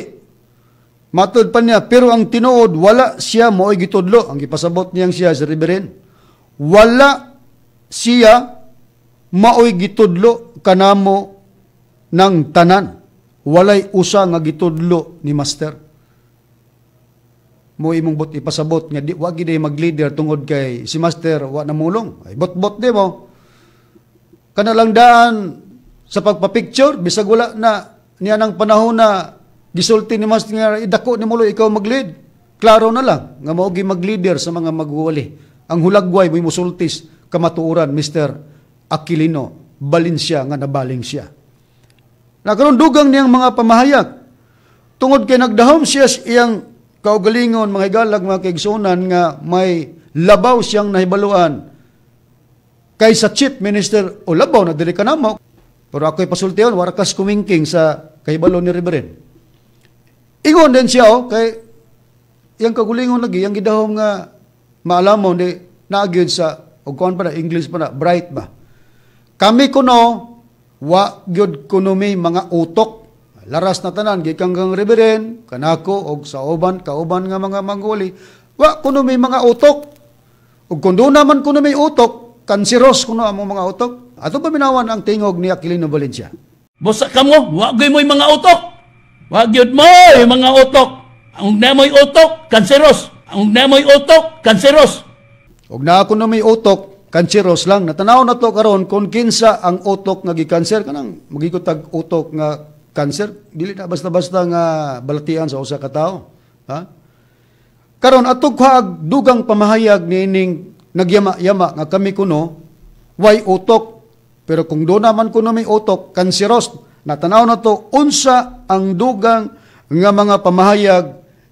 Matod pa niya, pero ang tinuod, wala siya maoy gitudlo. Ang gipasabot niyang siya si Reverend. Wala siya maoy gitudlo kanamo ng tanan. Walay usa nga gitudlo ni Master. Mo imong but ipasabot nga di wa gid mag-leader tungod kay si Master wa namulong. Ay bot-bot di mo. Kana lang daan sa pagpa-picture bisag wala na niya nang panahon na gisulti ni Master nga idako ni mo ikaw mag-lead. Klaro na lang nga mao gi mag-leader sa mga magwali. Ang hulagway mo musultis kamatuoran, Mr. Aquilino Valencia, nga nabaling siya. Nakaroon dugang niyang mga pamahayag. Tungod kay nagdahom siya sa iyang kaugalingon, mga higalag, mga kaigsunan, nga may labaw siyang nahibaluan kay sa chief minister o labaw na dili ka namo. Pero ako'y pasultiyon, warakas kumingking sa kahibalo ni Reverend. Ingon din siya, oh, kay iyang kagulingon lagi, iyang gidahom nga maalamon, di naagyod sa, o kuan pa na, English pa na, bright ba? Kami kuno, wa gyud kuno may mga utok. Laras na tanan gikan kang Reverend, kanako og sa uban kauban nga mga mangguli, wa kuno may mga utok. Ug kun doon naman kuno may utok, kanseros kuno among mga utok. Ato paminawan ang tingog ni Aquilino Valencia. Busa kamo, wa gyud mo'y mga utok. Wa gyud mo'y mga utok. Ang namoy utok, kanseros. Ang namoy utok, kanseros. Og naa kuno may utok, kanseros lang. Natanaw na to karon kung kinsa ang utok nga gikanser, kanang magigot tag utok nga kanser, dili na basta-basta nga balatian sa usa ka tawo. Ha? Karon atog kaag dugang pamahayag niining nagyama-yama nga kami kuno way utok, pero kung do naman kuno may utok, kanseros. Natanaw na to unsa ang dugang nga mga pamahayag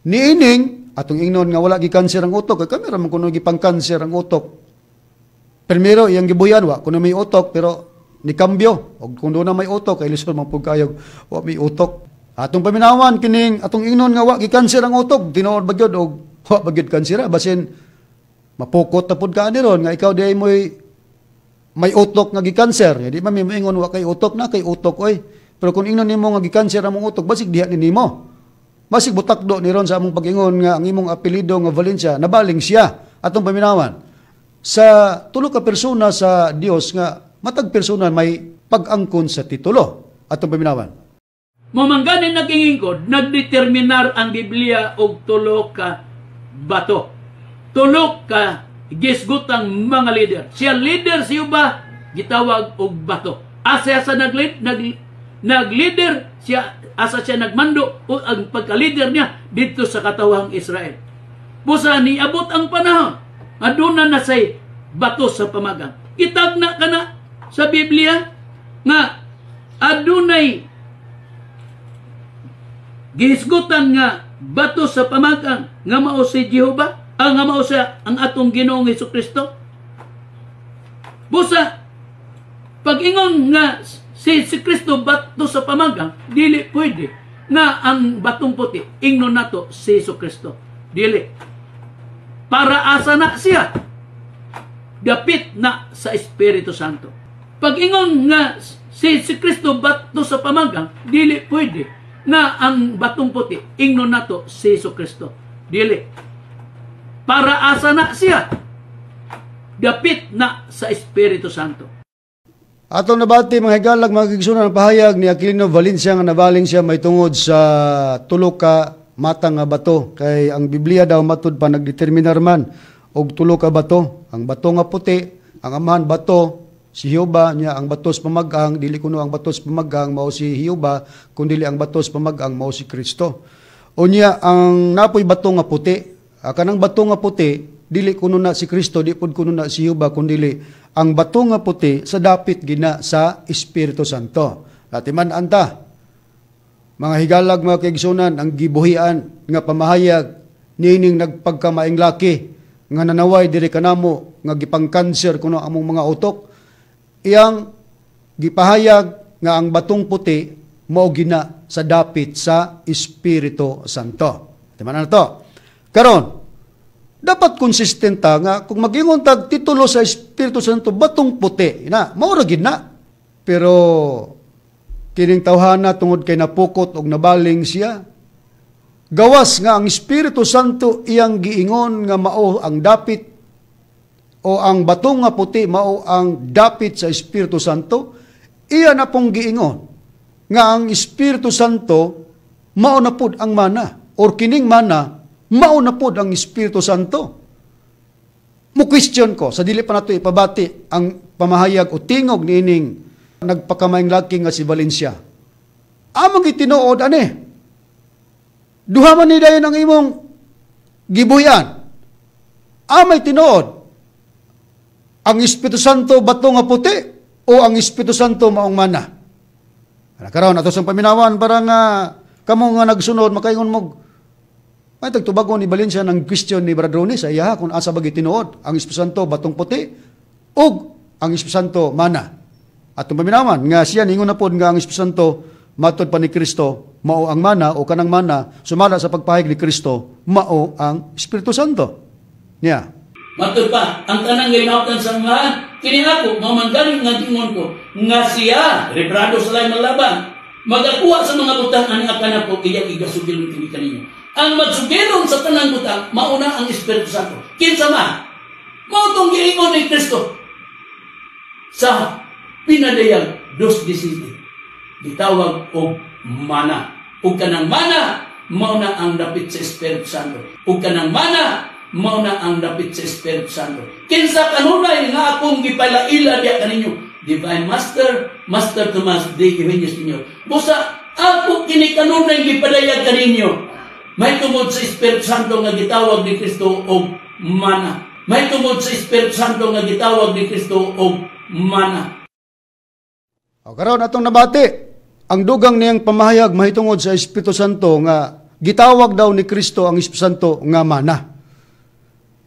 niining atong ingnon nga wala gikanser ang utok, kay kami ra man kuno gipangkanser ang utok. Primero iyang gibuyan wa kuno may utok, pero nikambyo og kung doon na may utok kay lisod man pud kayo wa may utok. Atong paminawan kining atong ingnon nga wa gikanser ang utok, tinuod ba gyud og wa ba gyud kansera, basin mapukot na pud ka ani ron nga ikaw di moy may utok nga gikanser. Di man mi moingon wa kay utok, na kay utok oy. Pero kung ingnon nimo nga gikanser among utok, basig diha ni nimo. Basig butakdo ni ron sa among pag-ingon nga ang imong apelyido nga Valencia nabaling siya. Atong paminawan sa tulo ka persona sa Dios nga matag persona may pag-angkon sa titulo. Atong paminawan. Mamangganin nagingingkod, nagdeterminar ang Biblia og tulo ka bato. Tulo ka gisgutang mga leader. Siya leader siya ba gitawag og bato. Asa sa nag-leader siya, asa siya nagmando o ang pagka-leader niya dito sa katawhang Israel. Busa niabot ang panahon aduna na say Bato sa pamagang. Kitagna ka na sa Biblia nga adunay gihisgutan nga bato sa pamagang nga mao si Jehova, ang nga mao siya ang atong Ginoong Hesukristo. Busa pag-ingon nga si Kristo bato sa pamagang, dili pwede nga ang batong puti ingnon nato si Hesukristo. Dili. Para asa na siya? Dapit na sa Espiritu Santo. Pag-ingon nga si Kristo bato sa pamagang, dili pwede nga ang batong puti ingnon nato si Hesukristo. Dili. Para asa na siya? Dapit na sa Espiritu Santo. Atong nabati, mga higalag, mga kaigsuonan, ang pahayag ni Aquilino Valencia nga nabaling siya may tungod sa tulo ka matang nga bato, kay ang Biblia daw matud pa nagdeterminar man og tulo ka bato: ang bato nga puti, ang amahan bato si Jehova niya, ang bato sa pamagang, dili kuno ang bato sa pamagang mao si Jehova, kundi ang bato sa pamagang mao si Kristo. Unya ang napoy bato nga puti, kanang bato nga puti dili kuno na si Kristo, di pud kuno na si Jehova, kundi ang bato nga puti sa dapit gina sa Espiritu Santo. Latiman anta, mga higalag, mga kaigsunan, ang gibuhian nga pamahayag niining nagpagkamaing laki nga nanaway diri kanamo nga gipang-cancer kuno among mga utok. Iyang gipahayag nga ang batong puti mao gina sa dapit sa Espiritu Santo. Timan na to. Karon, dapat konsistent ta nga kung mag-ingon tag titulo sa Espiritu Santo batong puti, na mao ra gid na. Pero kining tawhana, tungod kay napukot og nabaling siya, gawas nga ang Espiritu Santo iyang giingon nga mao ang dapit o ang batong nga puti mao ang dapit sa Espiritu Santo, iya na pong giingon nga ang Espiritu Santo mao na pud ang mana or kining mana mao na pud ang Espiritu Santo. Mo question ko sa dili pa nato ipabati ang pamahayag o tingog niining nagpakamaing laki nga si Valencia. Among gitinuod ani? Duha man ni dayon ang imong gibuhian. Amay tinuod? Ang Espiritu Santo bato nga puti o ang Espiritu Santo maong mana? Karon ato sang paminawan para nga kamo nga nagsunod makaingon mo may tagtubagon ni Valencia ng question ni Brad Ronnie sa iya kung asa ba gitinuod, ang Espiritu Santo batong puti ug ang Espiritu Santo mana. Atong paminawan nga siya ningon na pod nga ang Espiritu Santo matod pa ni Kristo mao ang mana o kanang mana sumala sa pagpahayag ni Kristo mao ang Espiritu Santo. Niya. Matod pa, ang tanang nga sa mga kini ako, mao man gani nga gingon ko, nga siya, librado sa lain malaban, magakuha sa mga butang ani akan ako, iyang igasugilon kini kaninyo. Ang magsugilon sa tanang butang, mauna ang Espiritu Santo. Kinsa man? Mao tong giingon ni Kristo sa Pinadayag 2:17. Gitawag og mana. Ug kanang mana, mao na ang dapit sa Espiritu Santo. Ug kanang mana, mao na ang dapit sa Espiritu Santo. Kinsa kanunay nga akong gipalaila diya kaninyo? Divine Master, Master Tomas de Eugenio Senior. Busa ako kini kanunay gipadayag kaninyo may tungod sa Espiritu Santo nga gitawag ni Kristo og mana. May tungod sa Espiritu Santo nga gitawag ni Kristo og mana. O karon atong nabati ang dugang niyang pamahayag mahitungod sa Espiritu Santo nga gitawag daw ni Kristo ang Espiritu Santo nga mana.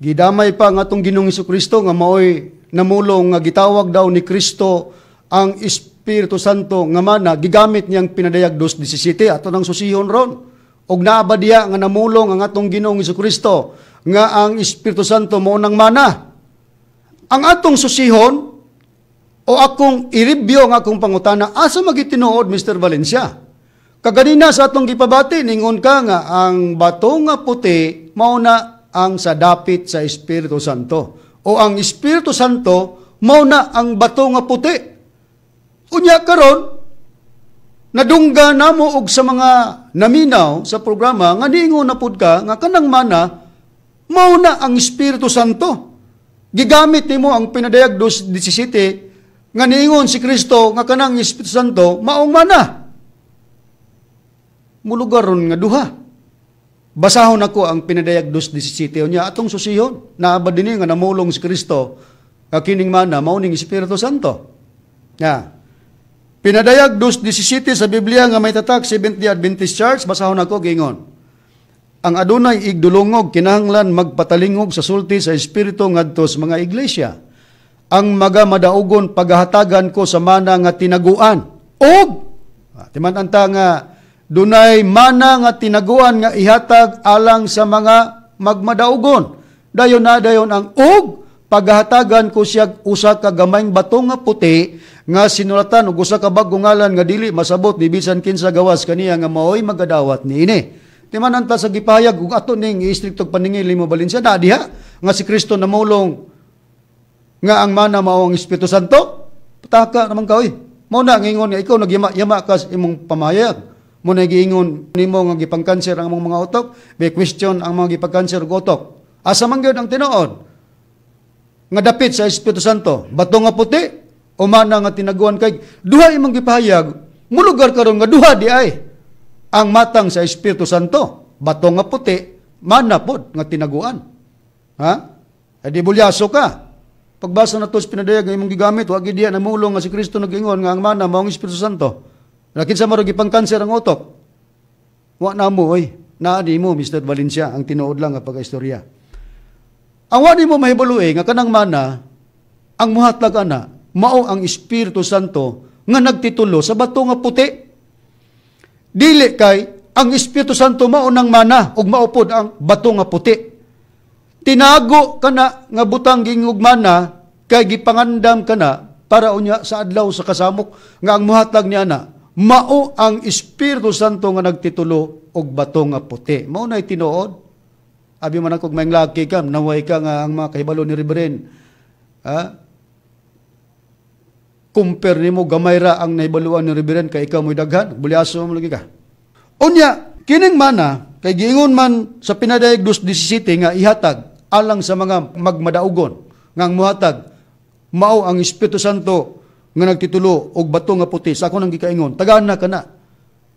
Gidamay pa nga atong Ginoong Hesukristo nga maoy namulong nga gitawag daw ni Kristo ang Espiritu Santo nga mana, gigamit niyang Pinadayag 2:17 ato nang susihon ron. Og naa ba diya nga namulong ang atong Ginoong Hesukristo nga ang Espiritu Santo mao nang mana? Ang atong susihon o akong i-review ang akong pangutana, asa magitinuod, Mr. Valencia? Kaganina sa atong gipabati, ningon ka nga ang bato nga puti mao na ang sa dapit sa Espiritu Santo o ang Espiritu Santo mao na ang bato nga puti. Unya karon nadungga namo og sa mga naminaw sa programa nga niingon na pud ka nga kanang mana mao na ang Espiritu Santo. Gigamit nimo ang Pinadayag 2:17 nga niingon si Kristo nga kanang Espiritu Santo maong mana. Mulugar ron nga duha. Basahon ako ang Pinadayag 2:17 unya atong susihon. Naa ba dinhi nga namulong si Kristo Nga kining mana mao ning Espiritu Santo. Ya. Pinadayag 2:17 sa Biblia nga may tatak Seventh-day Adventist Church, basahon ako gingon. Ang adunay igdulungog kinahanglan magpatalingog sa sulti sa Espiritu ngadto sa mga iglesia. Ang maga madaugon pagahatagan ko sa mana nga tinaguan. Og timan anta nga dunay mana nga tinaguan nga ihatag alang sa mga magmadaugon. Dayon na dayon ang og paghahatagan ko siya usa ka gamayng bato nga puti nga sinulatan og usa ka bag-ong ngalan nga dili masabot ni bisan kinsa gawas kaniya nga maoy magadawat niini. Timan anta sa gipahayag ug ato ning istriktog paningil nimo Valencia na diha nga si Kristo namulong nga ang mana mao ang Espiritu Santo. Pataka naman ka oy. Mao na ngingon nga ikaw nagyama-yama ka sa imong pamahayag. Mo na giingon nimo nga gipangkanser ang imong mga utok, may question ang mga gipangkanser og utok. Asa man gyud ang tinuod nga dapit sa Espiritu Santo, bato nga puti o mana nga tinaguan? Kay duha imong gipahayag, mulugar karon nga duha di ay ang matang sa Espiritu Santo, bato nga puti, mana pod nga tinaguan. Ha? E di bulyaso ka. Pagbasa na to sa pinadayag nga imong gigamit, wa gid diha namulong nga si Kristo nag-ingon nga ang mana mao ang Espiritu Santo. Lakin sa marog gipangkanser ang utok. Wa na mo oy. Naa nimo, Mr. Valencia, ang tinuod lang nga pagkaistorya. Ang wa nimo mahibalo nga kanang mana ang muhatag ana mao ang Espiritu Santo nga nagtitulo sa bato nga puti. Dili kay ang Espiritu Santo mao nang mana ug mao pod ang bato nga puti. Tinago kana nga butang gingog mana kay gipangandam kana para unya sa adlaw sa kasamok nga ang muhatag niya na mao ang Espiritu Santo nga nagtitulo og bato nga puti. Mao nay tinuod. Abi man ako may laki ka, naway ka nga ang mga kahibalo ni Reverend. Ha? Compare nimo gamay ra ang nahibaluan ni Reverend kay ikaw mo'y daghan, bulyaso mo lagi ka. Unya, kining mana kay giingon man sa Pinadayag 2:17 nga ihatag alang sa mga magmadaugon nga ang muhatag mao ang Espiritu Santo nga nagtitulo og bato nga puti. Sa ako nang gikaingon, tagana kana,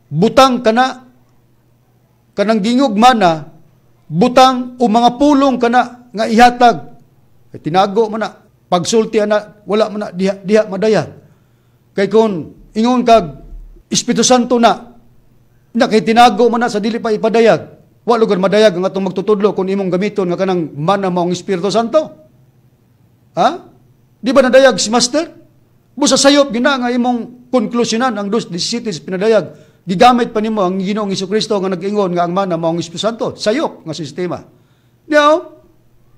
butang kana, kanang gingog mana, butang o mga pulong kana nga ihatag. Kay tinago man na, pagsulti ana, wala man na diha, diha madayag. Kay kung ingon kag Espiritu Santo na, na kay tinago man na sa dili pa ipadayag, wa lugar madayag ang atong magtutudlo kung imong gamiton nga kanang mana mao ang Espiritu Santo. Ha? Di ba nadayag si Master? Busa sayop gina nga imong konklusyonan ang 2:17 sa pinadayag. Gigamit pa nimo ang Ginoong Hesukristo nga nag-ingon nga ang mana mao ang Espiritu Santo. Sayop nga sistema. Now,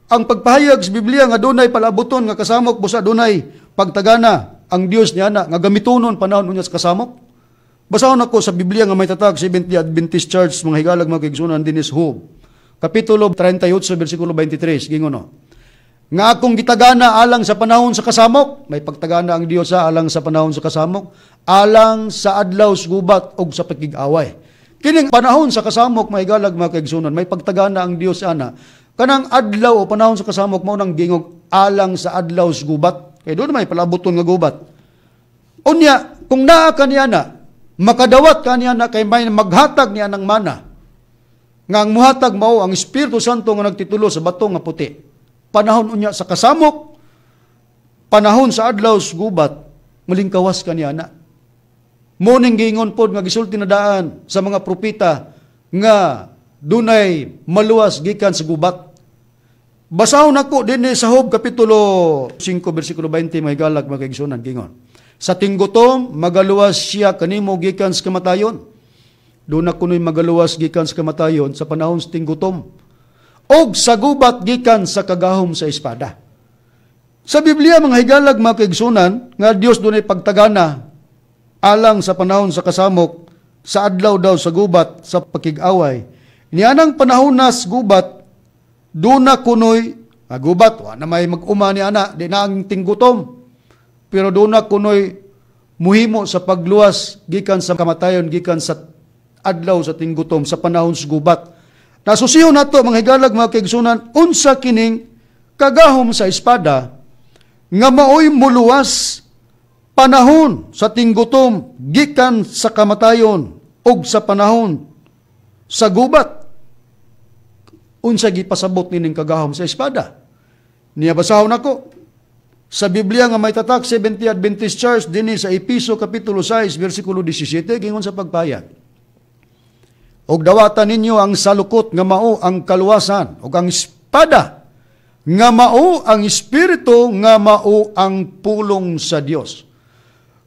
ang pagpahayag sa Biblia nga dunay palabuton nga kasamok busa dunay pagtagana ang Dios niya na nga gamitonon panahon unya sa kasamok. Basahon ako sa Biblia nga may tatag Seventh-day Adventist Church, mga higalag mga kaigsunan, dinis Job. Kapitulo 38 bersikulo 23 gingono. Nga akong gitagana alang sa panahon sa kasamok, may pagtagana ang Dios sa alang sa panahon sa kasamok, alang sa adlaw sa gubat og sa pakig-away. Kining panahon sa kasamok, mga higalag mga kaigsunan, may pagtagana ang Dios ana. Kanang adlaw o panahon sa kasamok mao nang gingog alang sa adlaw sa gubat. Kay doon may palabuton nga gubat. Unya, kung naa ka niya na, makadawat ka niya na kay may maghatag niya ng mana. Nga ang muhatag mao ang Espiritu Santo nga nagtitulo sa bato nga puti. Panahon unya sa kasamok, panahon sa adlaw sa gubat, malingkawas ka niya na. Muning giingon pod nga gisulti na daan sa mga propeta nga dunay maluwas gikan sa gubat. Basahon nako dinhi sa Job kapitulo 5 bersikulo 20, mga higalag mga kaigsunan, gingon. Sa tinggutom magaluwas siya kanimo gikan sa kamatayon. Doon na kuno'y magaluwas gikan sa kamatayon sa panahon sa tinggutom. Og sa gubat gikan sa kagahom sa espada. Sa Biblia mga higalag mga kaigsunan nga Dios dunay pagtagana alang sa panahon sa kasamok, sa adlaw daw sa gubat sa pakig-away. Nianang panahon na sa gubat, doon na kunoy, gubat, wa na may mag-uma ni ana, di na ang tinggutom. Pero doon na kunoy muhimo sa pagluwas gikan sa kamatayon, gikan sa adlaw sa tinggutom, sa panahon sa gubat. Nasusiyo nato mga higalag mga kaigsunan, unsa kining kagahom sa espada nga maoy muluwas panahon sa tinggutom gikan sa kamatayon og sa panahon sa gubat. Unsa gipasabot nining kagahom sa espada? Niya basahon nako. Sa Biblia nga may tatak Seventh-day Adventist Church dinhi sa Episo kapitulo 6 bersikulo 17, gingon sa pagpayag. Og dawatan ninyo ang salukot nga mao ang kaluwasan ug ang espada nga mao ang espiritu nga mao ang pulong sa Dios.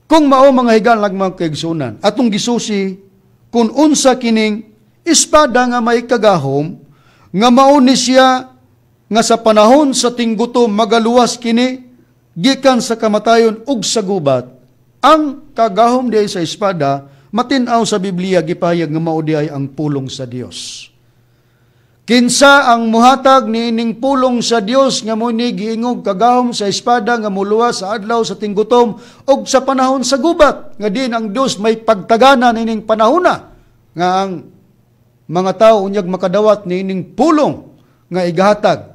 Kung mao, mga higalag mga kaigsunan, atong gisusi kung unsa kining espada nga may kagahom nga mao ni siya nga sa panahon sa tinggutom magaluwas kini gikan sa kamatayon ug sa gubat. Ang kagahom diay sa espada, matin-aw sa Biblia, gipahayag nga mao diay ang pulong sa Dios. Kinsa ang muhatag niining pulong sa Dios nga mo ni giingog kagahom sa espada nga muluwas sa adlaw sa tinggutom ug sa panahon sa gubat, nga din ang Dios may pagtagana niining panahona nga ang mga tao unyag makadawat niining pulong nga igahatag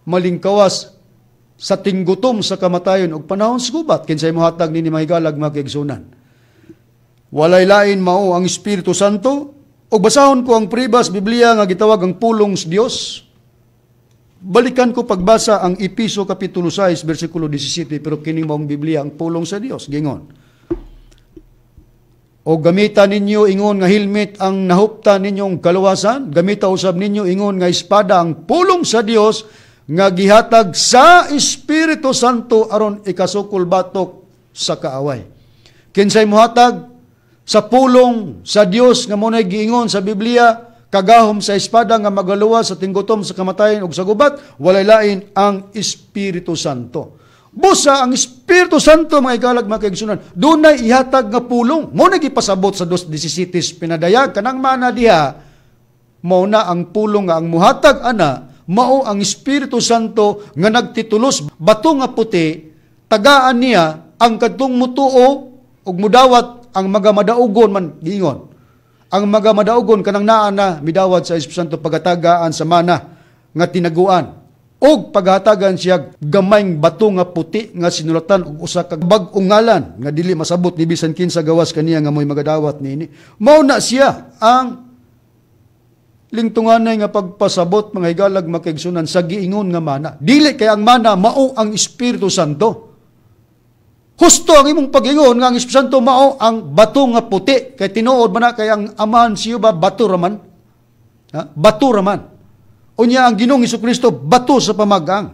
malingkawas sa tinggutom sa kamatayon ug panahon sa gubat? Kinsay mohatag nini, mga higalag mga kaigsunan? Walay lain, mao ang Espiritu Santo. Ug basahon ko ang pribas Biblia nga gitawag ang pulong sa Dios. Balikan ko pagbasa ang Episo kapitulo 6 bersikulo 17, pero kining maong Biblia ang pulong sa Dios gingon. O gamita ninyo ingon nga helmet ang nahuptan ninyong kaluwasan, gamita usab ninyo ingon nga espada ang pulong sa Dios nga gihatag sa Espiritu Santo aron ikasukol batok sa kaaway. Kinsay muhatag sa pulong sa Dios nga mo giingon sa Biblia kagahom sa espada nga magaluwas sa tinggutom sa kamatayon ug sa gubat? Walay lain, ang Espiritu Santo. Busa ang Espiritu Santo, mga higalag mga kaigsunan, dunay ihatag nga pulong. Mo na gipasabot sa 2:17 pinadayag kanang mana diha, mao na ang pulong nga ang muhatag ana mao ang Espiritu Santo nga nagtitulos bato nga puti, tagaan niya ang kadtong mutuo ug mudawat ang magamadaugon man giingon. Ang magamadaugon kanang naa na midawat sa Espiritu Santo, pagatagaan sa mana nga tinaguan og paghatagan siya gamayng bato nga puti nga sinulatan og usa ka bag-ong ngalan nga dili masabot ni bisan kinsa gawas kaniya nga mo'y magadawat niini. Mao na siya ang lingtunganay nga pagpasabot, mga higalag makaigsunan, sa giingon nga mana. Dili kay ang mana mao ang Espiritu Santo. Husto ang imong pag-ingon nga ang Espiritu Santo mao ang bato nga puti kay tinuod man na kay ang amahan siyo ba bato raman. Ha? Bato raman. Unya ang Ginoong Kristo bato sa pamagang.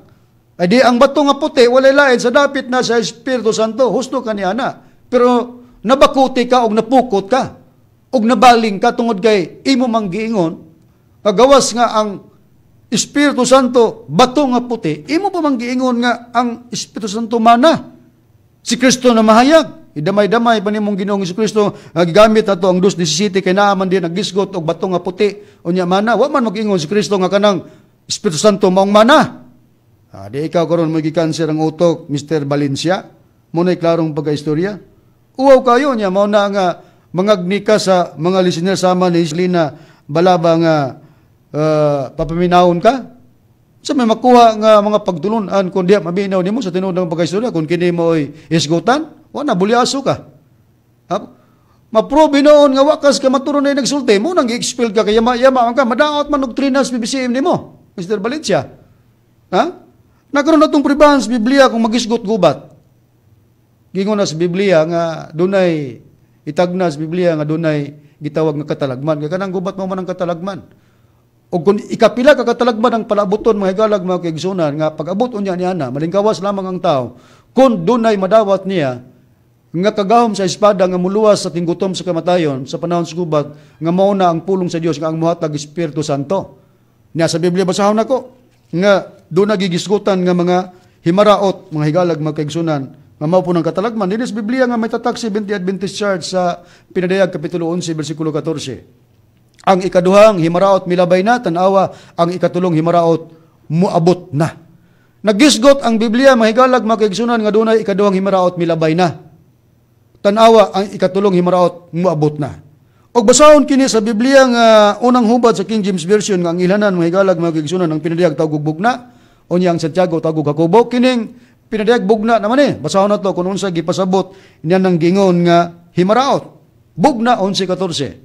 Ay di ang bato nga puti walay lain sa dapit na sa Espiritu Santo. Husto kaniya na. Pero nabakuti ka og napukot ka og nabaling ka tungod kay imo mang giingon kagawas nga ang Espiritu Santo bato nga puti, imo pa mang giingon nga ang Espiritu Santo mana. Si Kristo na mahayag. Idamay-damay pa nimong Ginoong Kristo nga gigamit ato ang 2:17 kay naa man din nagisgot og bato nga puti unya mana. Wa man mag-ingon si Kristo nga kanang Espiritu Santo maong mana. Ah, di ikaw karon mo gikanser ang utok, Mr. Valencia. Mo na'y klarong pagkaistorya. Uwaw kayo niya mao na nga mangagni ka sa mga listener sama ni Lina Balaba nga papaminawon ka. Sa may makuha nga mga pagtulunan kung diya mabinaw nimo sa tinuod ng pagkaistorya kung kini mo ay isgutan, wa na bulyaso ka. Ha? Maprobe noon nga wakas ka maturo na nagsulti mo nang gi-expel ka kay yama-yama man ka, madaot man og trinas BBCM nimo, Mr. Valencia. Ha? Nagkaroon na itong pribahan sa Biblia kung magisgot gubat. Gingon na sa Biblia nga dunay itagna sa Biblia nga dunay gitawag nga katalagman. Kaya kanang gubat mo man ang katalagman. O kung ikapila ka katalagman ang palabuton, mga higalag mga kaigsunan, nga pag-abot unya niya na, malingkawas lamang ang tao, kung dunay madawat niya nga kagahom sa espada nga muluwas sa tinggutom sa kamatayon sa panahon sa gubat nga mao na ang pulong sa Dios nga ang muhatag Espiritu Santo. Niya sa Biblia basahon nako nga doon nagigisgutan nga mga himaraot, mga higalag mga kaigsunan, nga mao po ng katalagman. Dinhi sa Biblia nga may tatak Seventh Adventist Church sa Pinadayag Kapitulo 11 versikulo 14. Ang ikaduhang himaraot milabay na, tanawa ang ikatulong himaraot muabot na. Nagisgot ang Biblia, mga higalag mga kaigsunan, nga dunay ikaduhang himaraot milabay na. Tanawa ang ikatulong himaraot muabot na. Og basahon kini sa Biblia nga unang hubad sa King James Version nga ang ilhanan, mga higalag mga kaigsunan, ang Pinadayag tawag bugna, unya ang Santiago tawag Jacobo, kining Pinadayag bugna naman eh. Basahon na to kung unsa gipasabot niya nang gingon nga himaraot. Bugna 11:14.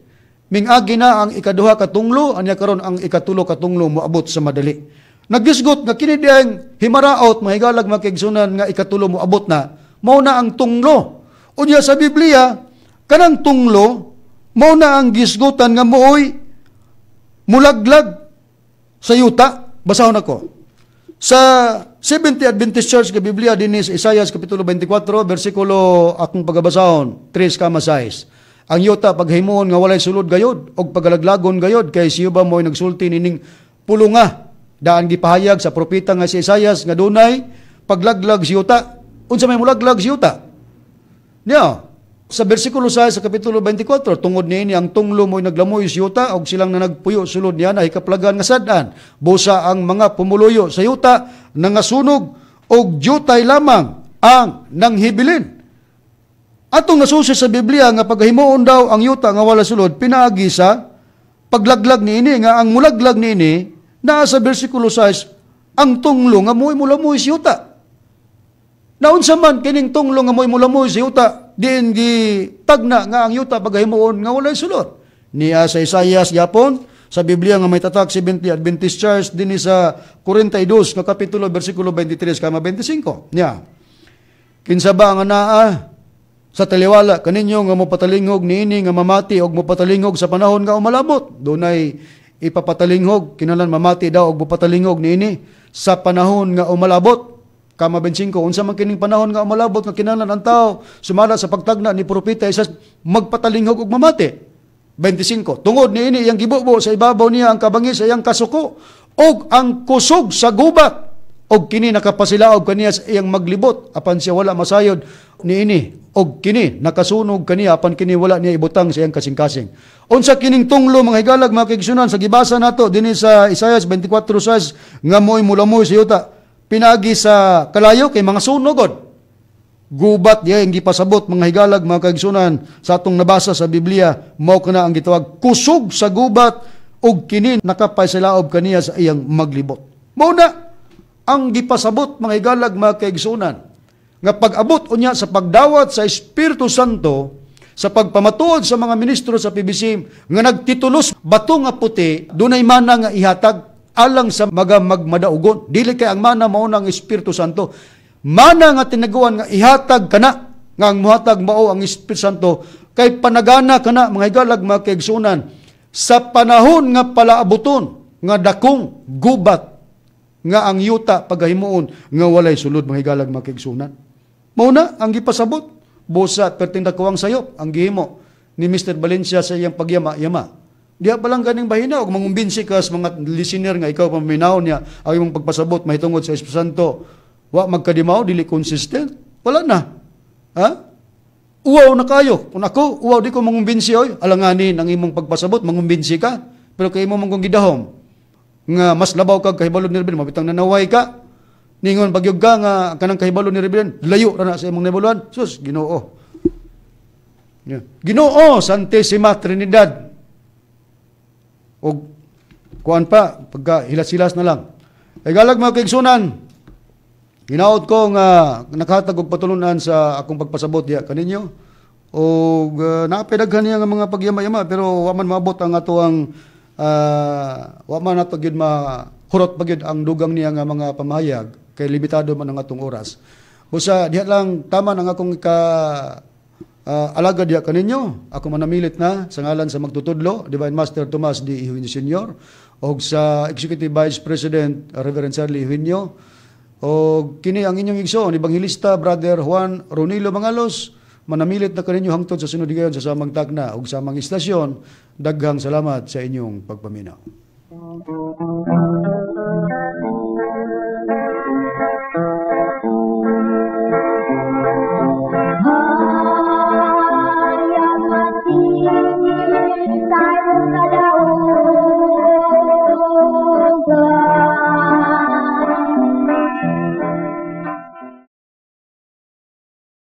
Mingagi na ang ikaduha katunglo, anya karon ang ikatulo katunglo moabot sa madali. Nagisgot nga kini diyang himaraot, mga higalag mga kaigsunan, nga ikatulo mo abot na, mao na ang tunglo. Unya sa Biblia, kanang tunglo, mao na ang gisgutan nga mooy mulaglag sa yuta. Basahon ako. Sa 70 Adventist Church nga Biblia dinhi sa Isaias kapitulo 24 bersikulo akong pagabasahon 3,6. Ang yuta paghimuon nga walay sulod gayod og pagalaglagon gayod kay siyo ba mo'y nagsulti nining pulunga daan gipahayag sa propeta nga si Isaias nga dunay paglaglag sa yuta. Unsa may mulaglag sa yuta? Niya, sa bersikulo 6 sa kapitulo 24, tungod niini ang tunglo mo'y naglamoy sa yuta og silang na nagpuyo sulod niya na hikaplagan nga sad-an. Busa ang mga pumuluyo sa yuta nangasunog og jutay lamang ang nanghibilin. Atong nasusi sa Biblia nga paghimuon daw ang yuta nga wala sulod pinaagi sa paglaglag niini, nga ang mulaglag niini naa sa bersikulo 6, ang tunglo nga mo'y mulamoy sa yuta. Naunsa man kining tunglo nga mo'y mulamoy sa yuta, diin gitagna nga ang yuta paghimuon nga walay sulod. Niya sa Isaias yapon sa Biblia nga may tatak 70 Adventist Church dinhi sa 42 nga kapitulo bersikulo 23,25. Niya, kinsa ba nga naa sa taliwala kaninyo nga mopatalingog niini nga mamati og mopatalingog sa panahon nga umalabot? Dunay ipapatalingog, kinahanglan mamati daw og mopatalingog niini sa panahon nga umalabot. Kama 25, unsa man kining panahon nga umalabot nga kinahanglan ang tao sumala sa pagtagna ni propeta Isaias magpatalingog og mamati? 25, tungod niini iyang gibubo sa ibabaw niya ang kabangis sa iyang kasuko og ang kusog sa gubat, og kini nakapasilaob kaniya sa iyang maglibot apan siya wala masayod niini, og kini nakasunog kaniya apan kini wala niya ibutang sa iyang kasing-kasing. Unsa kining tunglo, mga higalag mga kaigsunan, sa gibasa nato dinhi sa Isaias 24:6 nga mo'y mulamoy sa yuta pinagi sa kalayo kay mga sunogod gubat diya ang gipasabot, mga higalag mga kaigsunan, sa atong nabasa sa Biblia, mao kana ang gitawag kusog sa gubat og kini nakapasilaob kaniya sa iyang maglibot. Mao na ang gipasabot, mga higalag mga kaigsunan, nga pag-abot unya sa pagdawat sa Espiritu Santo sa pagpamatuod sa mga ministro sa PBC nga nagtitulos bato nga puti, dunay mana nga ihatag alang sa mga magmadaugon. Dili kay ang mana mao ang Espiritu Santo. Mana nga tinaguan nga ihatag kana, nga ang muhatag mao ang Espiritu Santo, kay panagana kana, mga higalag mga kaigsunan, sa panahon nga palaabuton nga dakong gubat nga ang yuta pagahimuon nga walay sulod, mga higalag mga kaigsunan. Mao na ang gipasabot. Busa perting dakuang sayop ang gihimo ni Mr. Valencia sa iyang pagyama-yama. Diya pa lang ganing bahina og mangumbinsi ka sa mga listener nga ikaw paminaw niya ang imong pagpasabot mahitungod sa Espiritu Santo, wa magkadimaw, dili consistent, wala na. Ha? Uwaw na kayo. Kung ako, uwaw di ko mangumbinsi oy, alanganin ang imong pagpasabot, mangumbinsi ka, pero kay imo man kung gidahom nga mas labaw kag kahibalo ni Rebellion, mabitang nanaway ka. Ningon bagyog ka nga kanang kahibalo ni Rebellion, layo ra na sa imong nahibaluan. Sus, Ginoo. Yeah. Ginoo, Santissima Trinidad. Og kuan pa, pagka hilas-hilas na lang. Ay galag mga kaigsunan, hinaot ko nga nakahatag og patulunan sa akong pagpasabot diha kaninyo. Og naapay daghan niya nga mga pagyama-yama, pero wa man maabot ang atoang wa man nato gyud mahurot pa gyud ang dugang niya nga mga pamahayag kay limitado man ang atong oras. Busa diha lang tama ang akong ka alaga diha kaninyo. Ako manamilit na sa ngalan sa magtutudlo, Divine Master Tomas D. Eugenio Sr. og sa Executive Vice President Reverend Charlie Eugenio, og kini ang inyong igsoon, Ebanghilista Brother Juan Ronilo Mangalos, manamilit na kaninyo hangtod sa sunod higayon sa samang tagna ug samang istasyon. Daghang salamat sa inyong pagpaminaw.